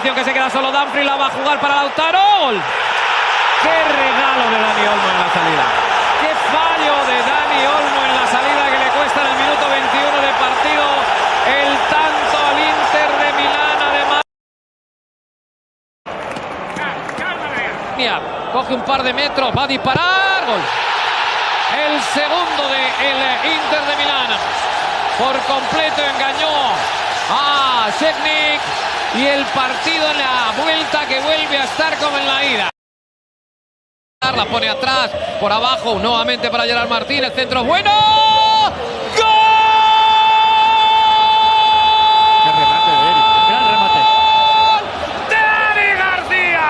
Atención que se queda solo Dumfries, la va a jugar para Lautaro. ¡Gol! ¡Qué regalo de Dani Olmo en la salida! ¡Qué fallo de Dani Olmo en la salida que le cuesta en el minuto 21 de partido el tanto al Inter de Milán! Además, coge un par de metros, va a disparar. ¡Gol! El segundo de el Inter de Milán. Por completo engañó a Szczęsny y el partido en la vuelta que vuelve a estar como en la ida. La pone atrás, por abajo, nuevamente para Gerard Martín, el centro es bueno. ¡Gol! ¡Qué remate de Eric! ¡Gran remate! ¡De Eric García!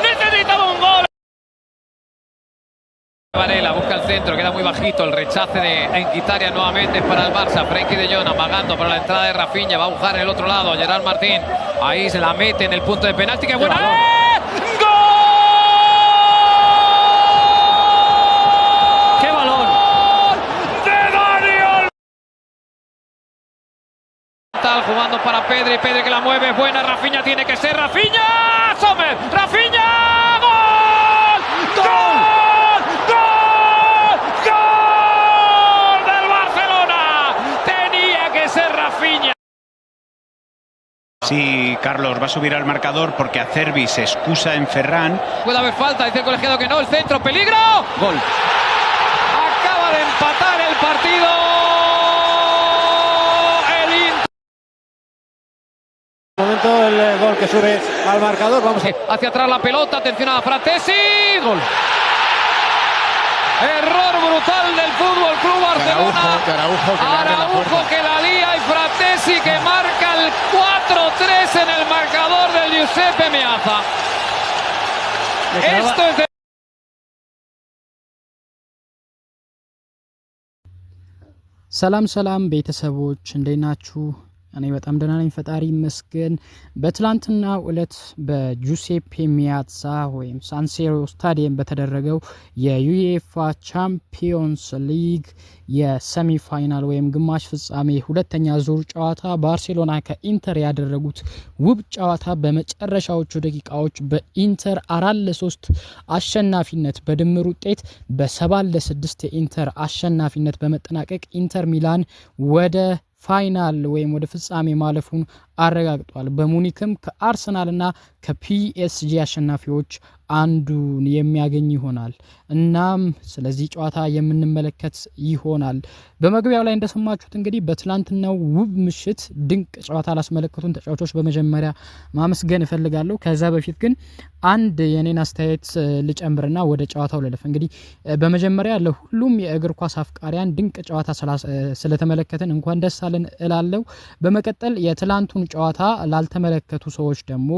¡Necesitaba un gol! Varela busca el centro, queda muy bajito el rechace de Mkhitaryan nuevamente para el Barça. Frenkie de Jong amagando para la entrada de Raphinha, va a buscar en el otro lado Gerard Martín. Ahí se la mete en el punto de penalti, ¡qué buena! ¡Gol! ¡Qué balón! ¡De Dani Olmo! Jugando para Pedri, Pedri que la mueve, buena, Raphinha tiene que ser, Raphinha, Sommer, Raphinha, ¡gol! ¡Gol! ¡Gol! ¡Gol del Barcelona! Tenía que ser Raphinha. Sí, Carlos, va a subir al marcador porque Acerbi se excusa en Ferran. Puede haber falta, dice el colegiado que no, el centro, peligro. Gol. Acaba de empatar el partido. El Inter. Momento el gol que sube al marcador. Vamos a... Hacia atrás la pelota, atención a Frattesi. Gol. Error brutal del Fútbol Club Barcelona. Araujo, que la lía y Frattesi que marca el 4-3 en el marcador del Giuseppe Meazza. Esto es de... ሰላም ሰላም ቤተሰቦች፣ እንዴት ናችሁ? እኔ በጣም ደህና ነኝ፣ ፈጣሪ ይመስገን። በትላንትናው ዕለት በጁሴፔ ሚያትዛ ወይም ሳንሴሮ ስታዲየም በተደረገው የዩኤፋ ቻምፒዮንስ ሊግ የ semi final ወይም ግማሽ ፍጻሜ ሁለተኛ ዙር ጨዋታ ባርሴሎና ከኢንተር ያደረጉት ውብ ጨዋታ በመጨረሻዎቹ ደቂቃዎች በኢንተር 4-3 አሸናፊነት፣ በድምር ውጤት በ7-6 የኢንተር አሸናፊነት በመጠናቀቅ ኢንተር ሚላን ወደ final ወይም ወደ ፍጻሜ ማለፉን አረጋግጧል። በሙኒክም ከአርሰናልና ከፒኤስጂ አሸናፊዎች አንዱን የሚያገኝ ይሆናል። እናም ስለዚህ ጨዋታ የምንመለከት ይሆናል። በመግቢያው ላይ እንደሰማችሁት እንግዲህ በትላንትናው ውብ ምሽት ድንቅ ጨዋታ ላስመለከቱን ተጫዋቾች በመጀመሪያ ማመስገን እፈልጋለሁ። ከዛ በፊት ግን አንድ የኔን አስተያየት ልጨምርና ወደ ጨዋታው ልለፍ። እንግዲህ በመጀመሪያ ለሁሉም የእግር ኳስ አፍቃሪያን ድንቅ ጨዋታ ስለተመለከትን እንኳን ደስ አለን እላለሁ። በመቀጠል የትላንቱን ጨዋታ ላልተመለከቱ ሰዎች ደግሞ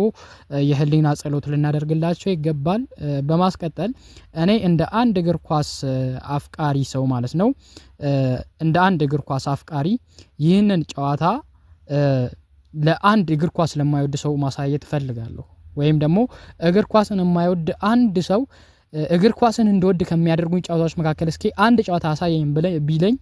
የህሊና ጸሎት ልናደርግላቸው ይገባል። በማስቀጠል እኔ እንደ አንድ እግር ኳስ አፍቃሪ ሰው ማለት ነው፣ እንደ አንድ እግር ኳስ አፍቃሪ ይህንን ጨዋታ ለአንድ እግር ኳስ ለማይወድ ሰው ማሳየት እፈልጋለሁ። ወይም ደግሞ እግር ኳስን የማይወድ አንድ ሰው እግር ኳስን እንድወድ ከሚያደርጉኝ ጨዋታዎች መካከል እስኪ አንድ ጨዋታ አሳየኝ ቢለኝ፣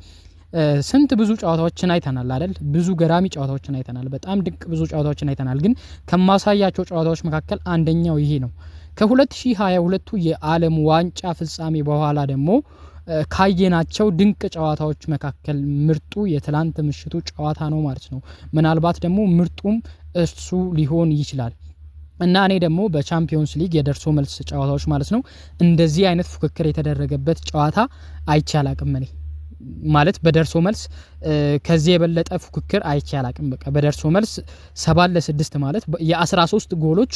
ስንት ብዙ ጨዋታዎችን አይተናል አይደል? ብዙ ገራሚ ጨዋታዎችን አይተናል። በጣም ድንቅ ብዙ ጨዋታዎችን አይተናል። ግን ከማሳያቸው ጨዋታዎች መካከል አንደኛው ይሄ ነው። ከ2022ቱ የዓለም ዋንጫ ፍጻሜ በኋላ ደግሞ ካየናቸው ድንቅ ጨዋታዎች መካከል ምርጡ የትላንት ምሽቱ ጨዋታ ነው ማለት ነው። ምናልባት ደግሞ ምርጡም እሱ ሊሆን ይችላል። እና እኔ ደግሞ በቻምፒዮንስ ሊግ የደርሶ መልስ ጨዋታዎች ማለት ነው እንደዚህ አይነት ፉክክር የተደረገበት ጨዋታ አይቼ አላቅም። እኔ ማለት በደርሶ መልስ ከዚህ የበለጠ ፉክክር አይቼ አላቅም። በቃ በደርሶ መልስ 7-6 ማለት የ13 ጎሎች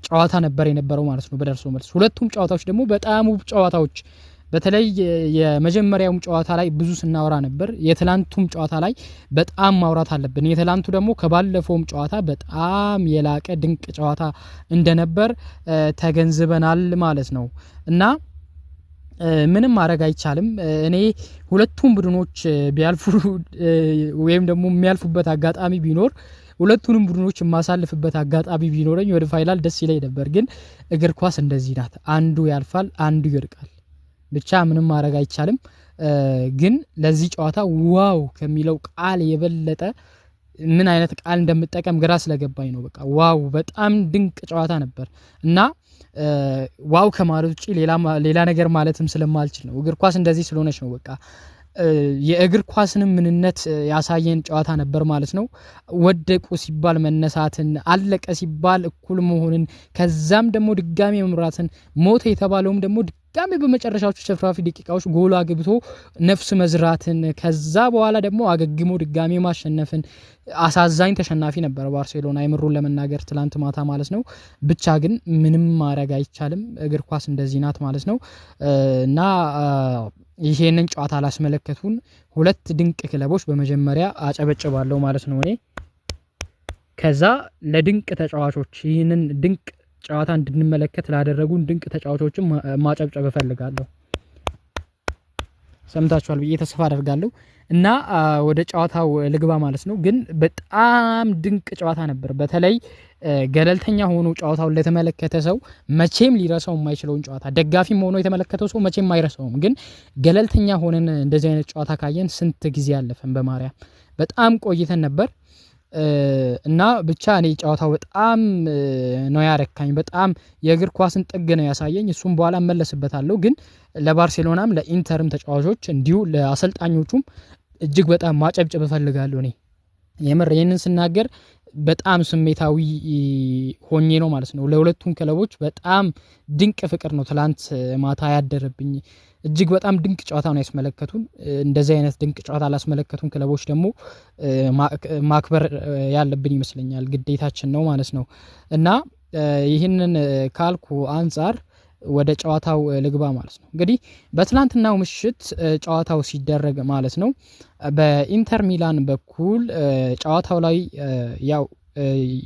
ጨዋታ ነበር የነበረው ማለት ነው በደርሶ መልስ። ሁለቱም ጨዋታዎች ደግሞ በጣም ውብ ጨዋታዎች፣ በተለይ የመጀመሪያውም ጨዋታ ላይ ብዙ ስናወራ ነበር። የትላንቱም ጨዋታ ላይ በጣም ማውራት አለብን። የትላንቱ ደግሞ ከባለፈውም ጨዋታ በጣም የላቀ ድንቅ ጨዋታ እንደነበር ተገንዝበናል ማለት ነው። እና ምንም ማድረግ አይቻልም። እኔ ሁለቱም ቡድኖች ቢያልፉ ወይም ደግሞ የሚያልፉበት አጋጣሚ ቢኖር፣ ሁለቱንም ቡድኖች የማሳልፍበት አጋጣሚ ቢኖረኝ ወደ final ደስ ይለኝ ነበር። ግን እግር ኳስ እንደዚህ ናት። አንዱ ያልፋል፣ አንዱ ይወድቃል። ብቻ ምንም ማድረግ አይቻልም። ግን ለዚህ ጨዋታ wow ከሚለው ቃል የበለጠ ምን አይነት ቃል እንደምጠቀም ግራ ስለገባኝ ነው። በቃ wow፣ በጣም ድንቅ ጨዋታ ነበር እና wow ከማለት ውጪ ሌላ ነገር ማለትም ስለማልችል ነው። እግር ኳስ እንደዚህ ስለሆነች ነው። በቃ የእግር ኳስንም ምንነት ያሳየን ጨዋታ ነበር ማለት ነው። ወደቁ ሲባል መነሳትን፣ አለቀ ሲባል እኩል መሆንን፣ ከዛም ደግሞ ድጋሚ መምራትን፣ ሞተ የተባለውም ደግሞ ድጋሚ በመጨረሻዎቹ ሸፍራፊ ደቂቃዎች ጎል አግብቶ ነፍስ መዝራትን፣ ከዛ በኋላ ደግሞ አገግሞ ድጋሚ ማሸነፍን። አሳዛኝ ተሸናፊ ነበር ባርሴሎና የምሩን ለመናገር ትላንት ማታ ማለት ነው። ብቻ ግን ምንም ማድረግ አይቻልም። እግር ኳስ እንደዚህ ናት ማለት ነው እና ይሄንን ጨዋታ ላስመለከቱን ሁለት ድንቅ ክለቦች በመጀመሪያ አጨበጭባለሁ ማለት ነው እኔ። ከዛ ለድንቅ ተጫዋቾች፣ ይህንን ድንቅ ጨዋታ እንድንመለከት ላደረጉን ድንቅ ተጫዋቾችም ማጨብጨብ እፈልጋለሁ። ሰምታችኋል ብዬ ተስፋ አደርጋለሁ እና ወደ ጨዋታው ልግባ ማለት ነው። ግን በጣም ድንቅ ጨዋታ ነበር። በተለይ ገለልተኛ ሆኖ ጨዋታውን ለተመለከተ ሰው መቼም ሊረሳው የማይችለውን ጨዋታ፣ ደጋፊም ሆኖ የተመለከተው ሰው መቼም አይረሳውም። ግን ገለልተኛ ሆነን እንደዚህ አይነት ጨዋታ ካየን ስንት ጊዜ ያለፈን፣ በማርያም በጣም ቆይተን ነበር። እና ብቻ እኔ ጨዋታው በጣም ነው ያረካኝ። በጣም የእግር ኳስን ጥግ ነው ያሳየኝ። እሱም በኋላ እመለስበታለሁ። ግን ለባርሴሎናም ለኢንተርም ተጫዋቾች እንዲሁ ለአሰልጣኞቹም እጅግ በጣም ማጨብጨብ እፈልጋለሁ። እኔ የምር ይህንን ስናገር በጣም ስሜታዊ ሆኜ ነው ማለት ነው። ለሁለቱም ክለቦች በጣም ድንቅ ፍቅር ነው ትላንት ማታ ያደረብኝ። እጅግ በጣም ድንቅ ጨዋታ ነው ያስመለከቱን። እንደዚህ አይነት ድንቅ ጨዋታ ላስመለከቱን ክለቦች ደግሞ ማክበር ያለብን ይመስለኛል፣ ግዴታችን ነው ማለት ነው። እና ይህንን ካልኩ አንጻር ወደ ጨዋታው ልግባ ማለት ነው። እንግዲህ በትላንትናው ምሽት ጨዋታው ሲደረግ ማለት ነው በኢንተር ሚላን በኩል ጨዋታው ላይ ያው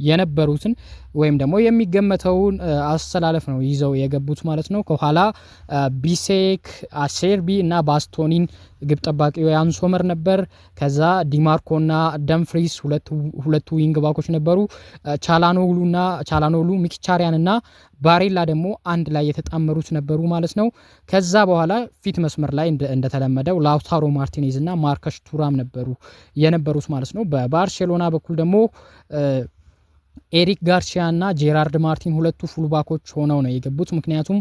የነበሩትን ወይም ደግሞ የሚገመተውን አሰላለፍ ነው ይዘው የገቡት ማለት ነው። ከኋላ ቢሴክ፣ አሴርቢ እና ባስቶኒን፣ ግብ ጠባቂው ያን ሶመር ነበር። ከዛ ዲማርኮና ደምፍሪስ ሁለቱ wing back ኦች ነበሩ። ቻላኖግሉና ቻላኖግሉ፣ ሚኪቻሪያን እና ባሬላ ደግሞ አንድ ላይ የተጣመሩት ነበሩ ማለት ነው። ከዛ በኋላ ፊት መስመር ላይ እንደተለመደው ላውታሮ ማርቲኔዝ እና ማርከስ ቱራም ነበሩ የነበሩት ማለት ነው። በባርሴሎና በኩል ደግሞ ኤሪክ ጋርሲያ እና ጄራርድ ማርቲን ሁለቱ fullback ኦች ሆነው ነው የገቡት። ምክንያቱም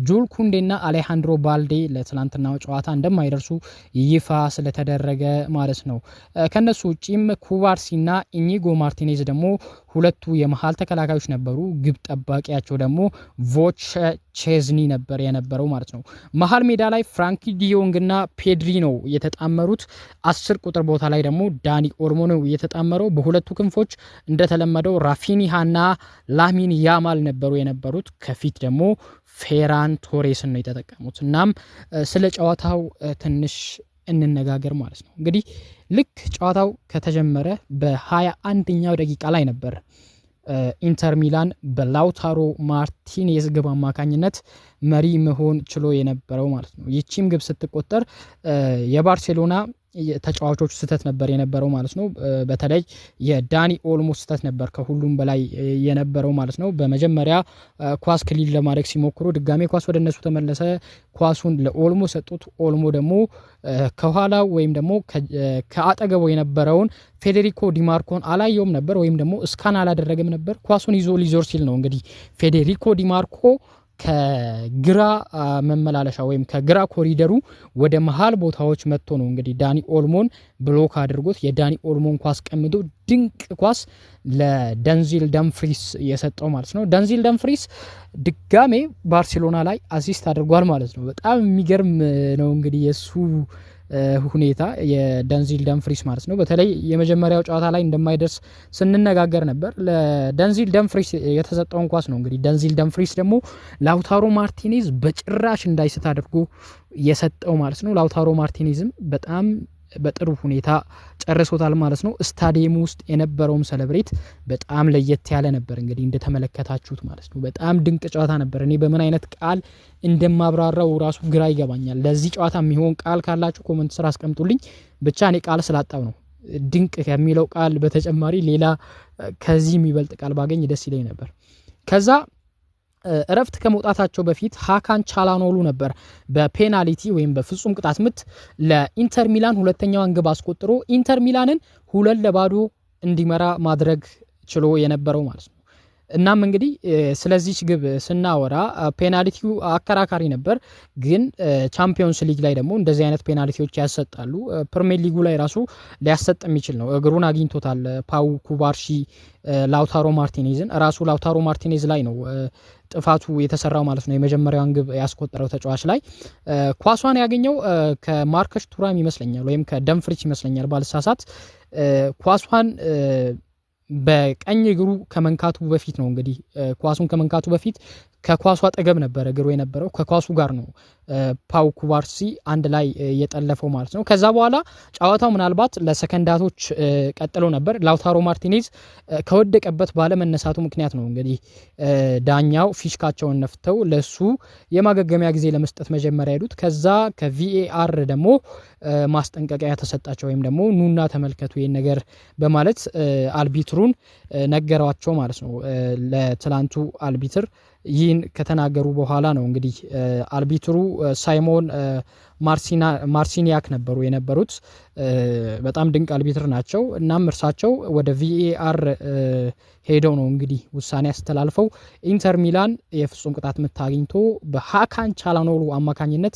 ጁል ኩንዴና አሌሃንድሮ ባልዴ ለትላንትናው ጨዋታ እንደማይደርሱ ይፋ ስለተደረገ ማለት ነው። ከነሱ ውጪም ኩባርሲና ኢኒጎ ማርቲኔዝ ደግሞ ሁለቱ የመሀል ተከላካዮች ነበሩ። ግብ ጠባቂያቸው ደግሞ ቮች ቼዝኒ ነበር የነበረው ማለት ነው። መሀል ሜዳ ላይ ፍራንኪ ዲዮንግ እና ፔድሪ ነው የተጣመሩት። 10 ቁጥር ቦታ ላይ ደግሞ ዳኒ ኦልሞ ነው የተጣመረው። በሁለቱ ክንፎች እንደተለመደው ራፊኒሃና ላሚን ያማል ነበሩ የነበሩት። ከፊት ደግሞ ፌራን ቶሬስን ነው የተጠቀሙት። እናም ስለ ጨዋታው ትንሽ እንነጋገር ማለት ነው። እንግዲህ ልክ ጨዋታው ከተጀመረ በ21ኛው ደቂቃ ላይ ነበር ኢንተር ሚላን በላውታሮ ማርቲኔዝ ግብ አማካኝነት መሪ መሆን ችሎ የነበረው ማለት ነው። ይቺም ግብ ስትቆጠር የባርሴሎና ተጫዋቾች ስህተት ነበር የነበረው ማለት ነው። በተለይ የዳኒ ኦልሞ ስህተት ነበር ከሁሉም በላይ የነበረው ማለት ነው። በመጀመሪያ ኳስ clear ለማድረግ ሲሞክሩ ድጋሜ ኳስ ወደ እነሱ ተመለሰ። ኳሱን ለኦልሞ ሰጡት። ኦልሞ ደግሞ ከኋላው ወይም ደግሞ ከአጠገቡ የነበረውን ፌዴሪኮ ዲማርኮን አላየውም ነበር ወይም ደግሞ scan አላደረገም ነበር። ኳሱን ይዞ ሊዞር ሲል ነው እንግዲህ ፌዴሪኮ ዲማርኮ ከግራ መመላለሻ ወይም ከግራ ኮሪደሩ ወደ መሀል ቦታዎች መጥቶ ነው እንግዲህ ዳኒ ኦልሞን block አድርጎት የዳኒ ኦልሞን ኳስ ቀምዶ ድንቅ ኳስ ለደንዚል ደምፍሪስ የሰጠው ማለት ነው። ደንዚል ደምፍሪስ ድጋሜ ባርሴሎና ላይ assist አድርጓል ማለት ነው። በጣም የሚገርም ነው እንግዲህ የእሱ ሁኔታ፣ የደንዚል ደምፍሪስ ማለት ነው። በተለይ የመጀመሪያው ጨዋታ ላይ እንደማይደርስ ስንነጋገር ነበር። ለደንዚል ደምፍሪስ የተሰጠውን ኳስ ነው እንግዲህ ደንዚል ደምፍሪስ ደግሞ ላውታሮ ማርቲኔዝ በጭራሽ እንዳይስት አድርጎ የሰጠው ማለት ነው። ላውታሮ ማርቲኔዝም በጣም በጥሩ ሁኔታ ጨርሶታል ማለት ነው። ስታዲየም ውስጥ የነበረውም celebrate በጣም ለየት ያለ ነበር እንግዲህ እንደተመለከታችሁት ማለት ነው። በጣም ድንቅ ጨዋታ ነበር። እኔ በምን አይነት ቃል እንደማብራራው ራሱ ግራ ይገባኛል። ለዚህ ጨዋታ የሚሆን ቃል ካላችሁ comment ስር አስቀምጡልኝ። ብቻ እኔ ቃል ስላጣው ነው። ድንቅ ከሚለው ቃል በተጨማሪ ሌላ ከዚህ የሚበልጥ ቃል ባገኝ ደስ ይለኝ ነበር። ከዛ እረፍት ከመውጣታቸው በፊት ሃካን ቻላኖሉ ነበር በ penalty ወይም በፍጹም ቅጣት ምት ለኢንተር ሚላን ሁለተኛዋን ግብ አስቆጥሮ ኢንተር ሚላንን 2-0 እንዲመራ ማድረግ ችሎ የነበረው ማለት ነው። እናም እንግዲህ ስለዚች ግብ ስናወራ ፔናልቲው አከራካሪ ነበር፣ ግን ቻምፒዮንስ ሊግ ላይ ደግሞ እንደዚህ አይነት ፔናልቲዎች ያሰጣሉ። ፕሪሚየር ሊጉ ላይ ራሱ ሊያሰጥ የሚችል ነው። እግሩን አግኝቶታል ፓው ኩባርሺ ላውታሮ ማርቲኔዝን። ራሱ ላውታሮ ማርቲኔዝ ላይ ነው ጥፋቱ የተሰራው ማለት ነው። የመጀመሪያውን ግብ ያስቆጠረው ተጫዋች ላይ ኳሷን ያገኘው ከማርከስ ቱራም ይመስለኛል ወይም ከደምፍሪች ይመስለኛል ባልሳሳት። ኳሷን በቀኝ እግሩ ከመንካቱ በፊት ነው እንግዲህ፣ ኳሱን ከመንካቱ በፊት ከኳሱ አጠገብ ነበር እግሩ የነበረው። ከኳሱ ጋር ነው ፓው ኩባርሲ አንድ ላይ የጠለፈው ማለት ነው። ከዛ በኋላ ጨዋታው ምናልባት ለሰከንዳቶች ቀጥሎ ነበር። ላውታሮ ማርቲኔዝ ከወደቀበት ባለመነሳቱ ምክንያት ነው እንግዲህ ዳኛው ፊሽካቸውን ነፍተው ለሱ የማገገሚያ ጊዜ ለመስጠት መጀመሪያ ሄዱት። ከዛ ከ VAR ደግሞ ማስጠንቀቂያ ተሰጣቸው ወይም ደግሞ ኑና ተመልከቱ ይህን ነገር በማለት አልቢትሩን ነገሯቸው ማለት ነው። ለትላንቱ አልቢትር ይህን ከተናገሩ በኋላ ነው እንግዲህ አልቢትሩ ሳይሞን ማርሲኒያክ ነበሩ የነበሩት። በጣም ድንቅ አልቢትር ናቸው። እናም እርሳቸው ወደ VAR ሄደው ነው እንግዲህ ውሳኔ አስተላልፈው ኢንተር ሚላን የፍጹም ቅጣት ምት አግኝቶ በሃካን ቻላኖሉ አማካኝነት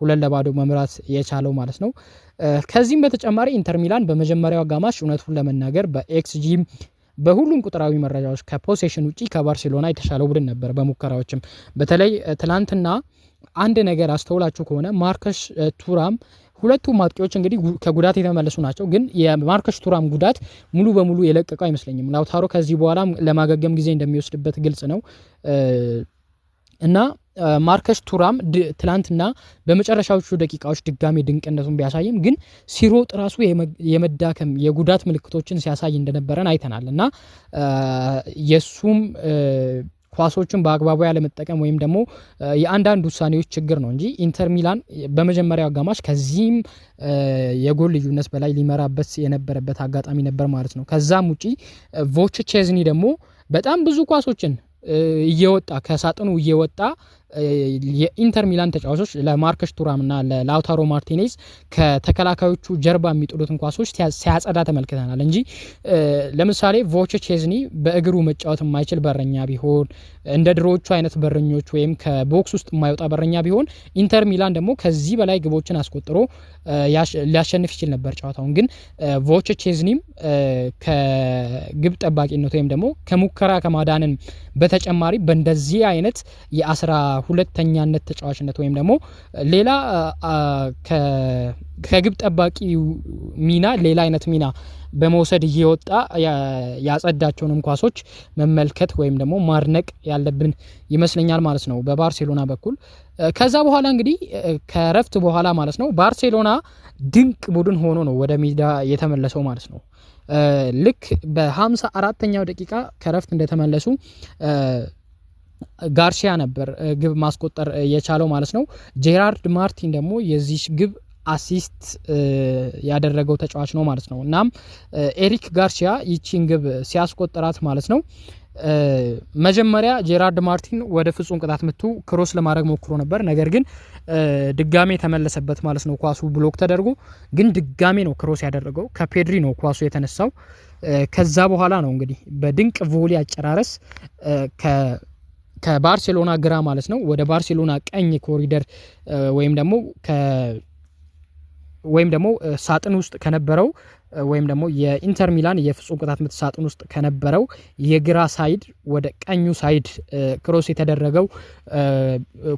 2-0 መምራት የቻለው ማለት ነው። ከዚህም በተጨማሪ ኢንተር ሚላን በመጀመሪያው አጋማሽ እውነቱን ለመናገር በኤክስጂ፣ በሁሉም ቁጥራዊ መረጃዎች ከ possession ውጪ ከባርሴሎና የተሻለው ቡድን ነበር። በሙከራዎችም በተለይ ትላንትና አንድ ነገር አስተውላችሁ ከሆነ ማርከስ ቱራም፣ ሁለቱም አጥቂዎች እንግዲህ ከጉዳት የተመለሱ ናቸው። ግን የማርከስ ቱራም ጉዳት ሙሉ በሙሉ የለቀቀው አይመስለኝም። ላውታሮ ከዚህ በኋላ ለማገገም ጊዜ እንደሚወስድበት ግልጽ ነው። እና ማርከስ ቱራም ትላንትና በመጨረሻዎቹ ደቂቃዎች ድጋሜ ድንቅነቱን ቢያሳይም ግን ሲሮጥ ራሱ የመዳከም የጉዳት ምልክቶችን ሲያሳይ እንደነበረን አይተናል። እና የሱም ኳሶችን በአግባቡ ያለመጠቀም ወይም ደግሞ የአንዳንድ ውሳኔዎች ችግር ነው እንጂ ኢንተር ሚላን በመጀመሪያው አጋማሽ ከዚህም የጎል ልዩነት በላይ ሊመራበት የነበረበት አጋጣሚ ነበር ማለት ነው። ከዛም ውጪ ቮች ቼዝኒ ደግሞ በጣም ብዙ ኳሶችን እየወጣ፣ ከሳጥኑ እየወጣ የኢንተር ሚላን ተጫዋቾች ለማርከስ ቱራም እና ለላውታሮ ማርቲኔዝ ከተከላካዮቹ ጀርባ የሚጥሉትን ኳሶች ሲያጸዳ ተመልክተናል እንጂ ለምሳሌ ቮቼ ቼዝኒ በእግሩ መጫወት የማይችል በረኛ ቢሆን፣ እንደ ድሮዎቹ አይነት በረኞች ወይም ከ box ውስጥ የማይወጣ በረኛ ቢሆን ኢንተር ሚላን ደግሞ ከዚህ በላይ ግቦችን አስቆጥሮ ሊያሸንፍ ይችል ነበር ጨዋታውን። ግን ቮቼ ቼዝኒም ከግብ ጠባቂነት ወይም ደግሞ ከሙከራ ከማዳንን በተጨማሪ በእንደዚህ አይነት የ12ተኛነት ተጫዋችነት ወይም ደግሞ ሌላ ከግብ ጠባቂ ሚና ሌላ አይነት ሚና በመውሰድ እየወጣ ያጸዳቸውንም ኳሶች መመልከት ወይም ደግሞ ማድነቅ ያለብን ይመስለኛል ማለት ነው በባርሴሎና በኩል። ከዛ በኋላ እንግዲህ ከረፍት በኋላ ማለት ነው ባርሴሎና ድንቅ ቡድን ሆኖ ነው ወደ ሜዳ የተመለሰው ማለት ነው። ልክ በ54ኛው ደቂቃ ከረፍት እንደተመለሱ ጋርሲያ ነበር ግብ ማስቆጠር የቻለው ማለት ነው። ጄራርድ ማርቲን ደግሞ የዚህ ግብ assist ያደረገው ተጫዋች ነው ማለት ነው። እናም ኤሪክ ጋርሲያ ይቺን ግብ ሲያስቆጥራት ማለት ነው፣ መጀመሪያ ጄራርድ ማርቲን ወደ ፍጹም ቅጣት ምቱ cross ለማድረግ ሞክሮ ነበር። ነገር ግን ድጋሜ ተመለሰበት ማለት ነው። ኳሱ block ተደርጎ ግን ድጋሜ ነው cross ያደረገው። ከፔድሪ ነው ኳሱ የተነሳው። ከዛ በኋላ ነው እንግዲህ በድንቅ volley አጨራረስ ከባርሴሎና ግራ ማለት ነው ወደ ባርሴሎና ቀኝ ኮሪደር ወይም ደግሞ ሳጥን ውስጥ ከነበረው ወይም ደግሞ የኢንተር ሚላን የፍጹም ቅጣት ምት ሳጥን ውስጥ ከነበረው የግራ side ወደ ቀኙ side cross የተደረገው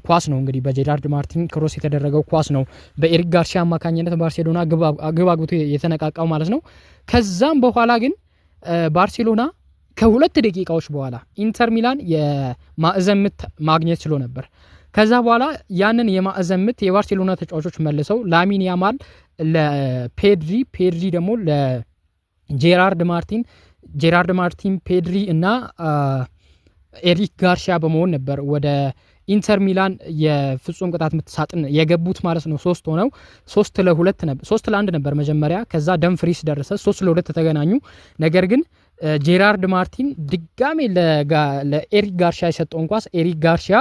ኳስ ነው፣ እንግዲህ በጄራርድ ማርቲን cross የተደረገው ኳስ ነው በኤሪክ ጋርሲያ አማካኝነት ባርሴሎና ግብ አግብቶ የተነቃቃው ማለት ነው። ከዛም በኋላ ግን ባርሴሎና ከ2 ደቂቃዎች በኋላ ኢንተር ሚላን የማዕዘን ምት ማግኘት ችሎ ነበር። ከዛ በኋላ ያንን የማዕዘን ምት የባርሴሎና ተጫዋቾች መልሰው ላሚን ያማል ለፔድሪ፣ ፔድሪ ደግሞ ለጄራርድ ማርቲን፣ ጄራርድ ማርቲን፣ ፔድሪ እና ኤሪክ ጋርሲያ በመሆን ነበር ወደ ኢንተር ሚላን የፍጹም ቅጣት ምት ሳጥን የገቡት ማለት ነው። ሶስት ሆነው 3-2 ነበር፣ 3-1 ነበር መጀመሪያ። ከዛ ደምፍሪስ ደረሰ፣ 3-2 ተገናኙ። ነገር ግን ጄራርድ ማርቲን ድጋሜ ለኤሪክ ጋርሲያ የሰጠውን ኳስ ኤሪክ ጋርሲያ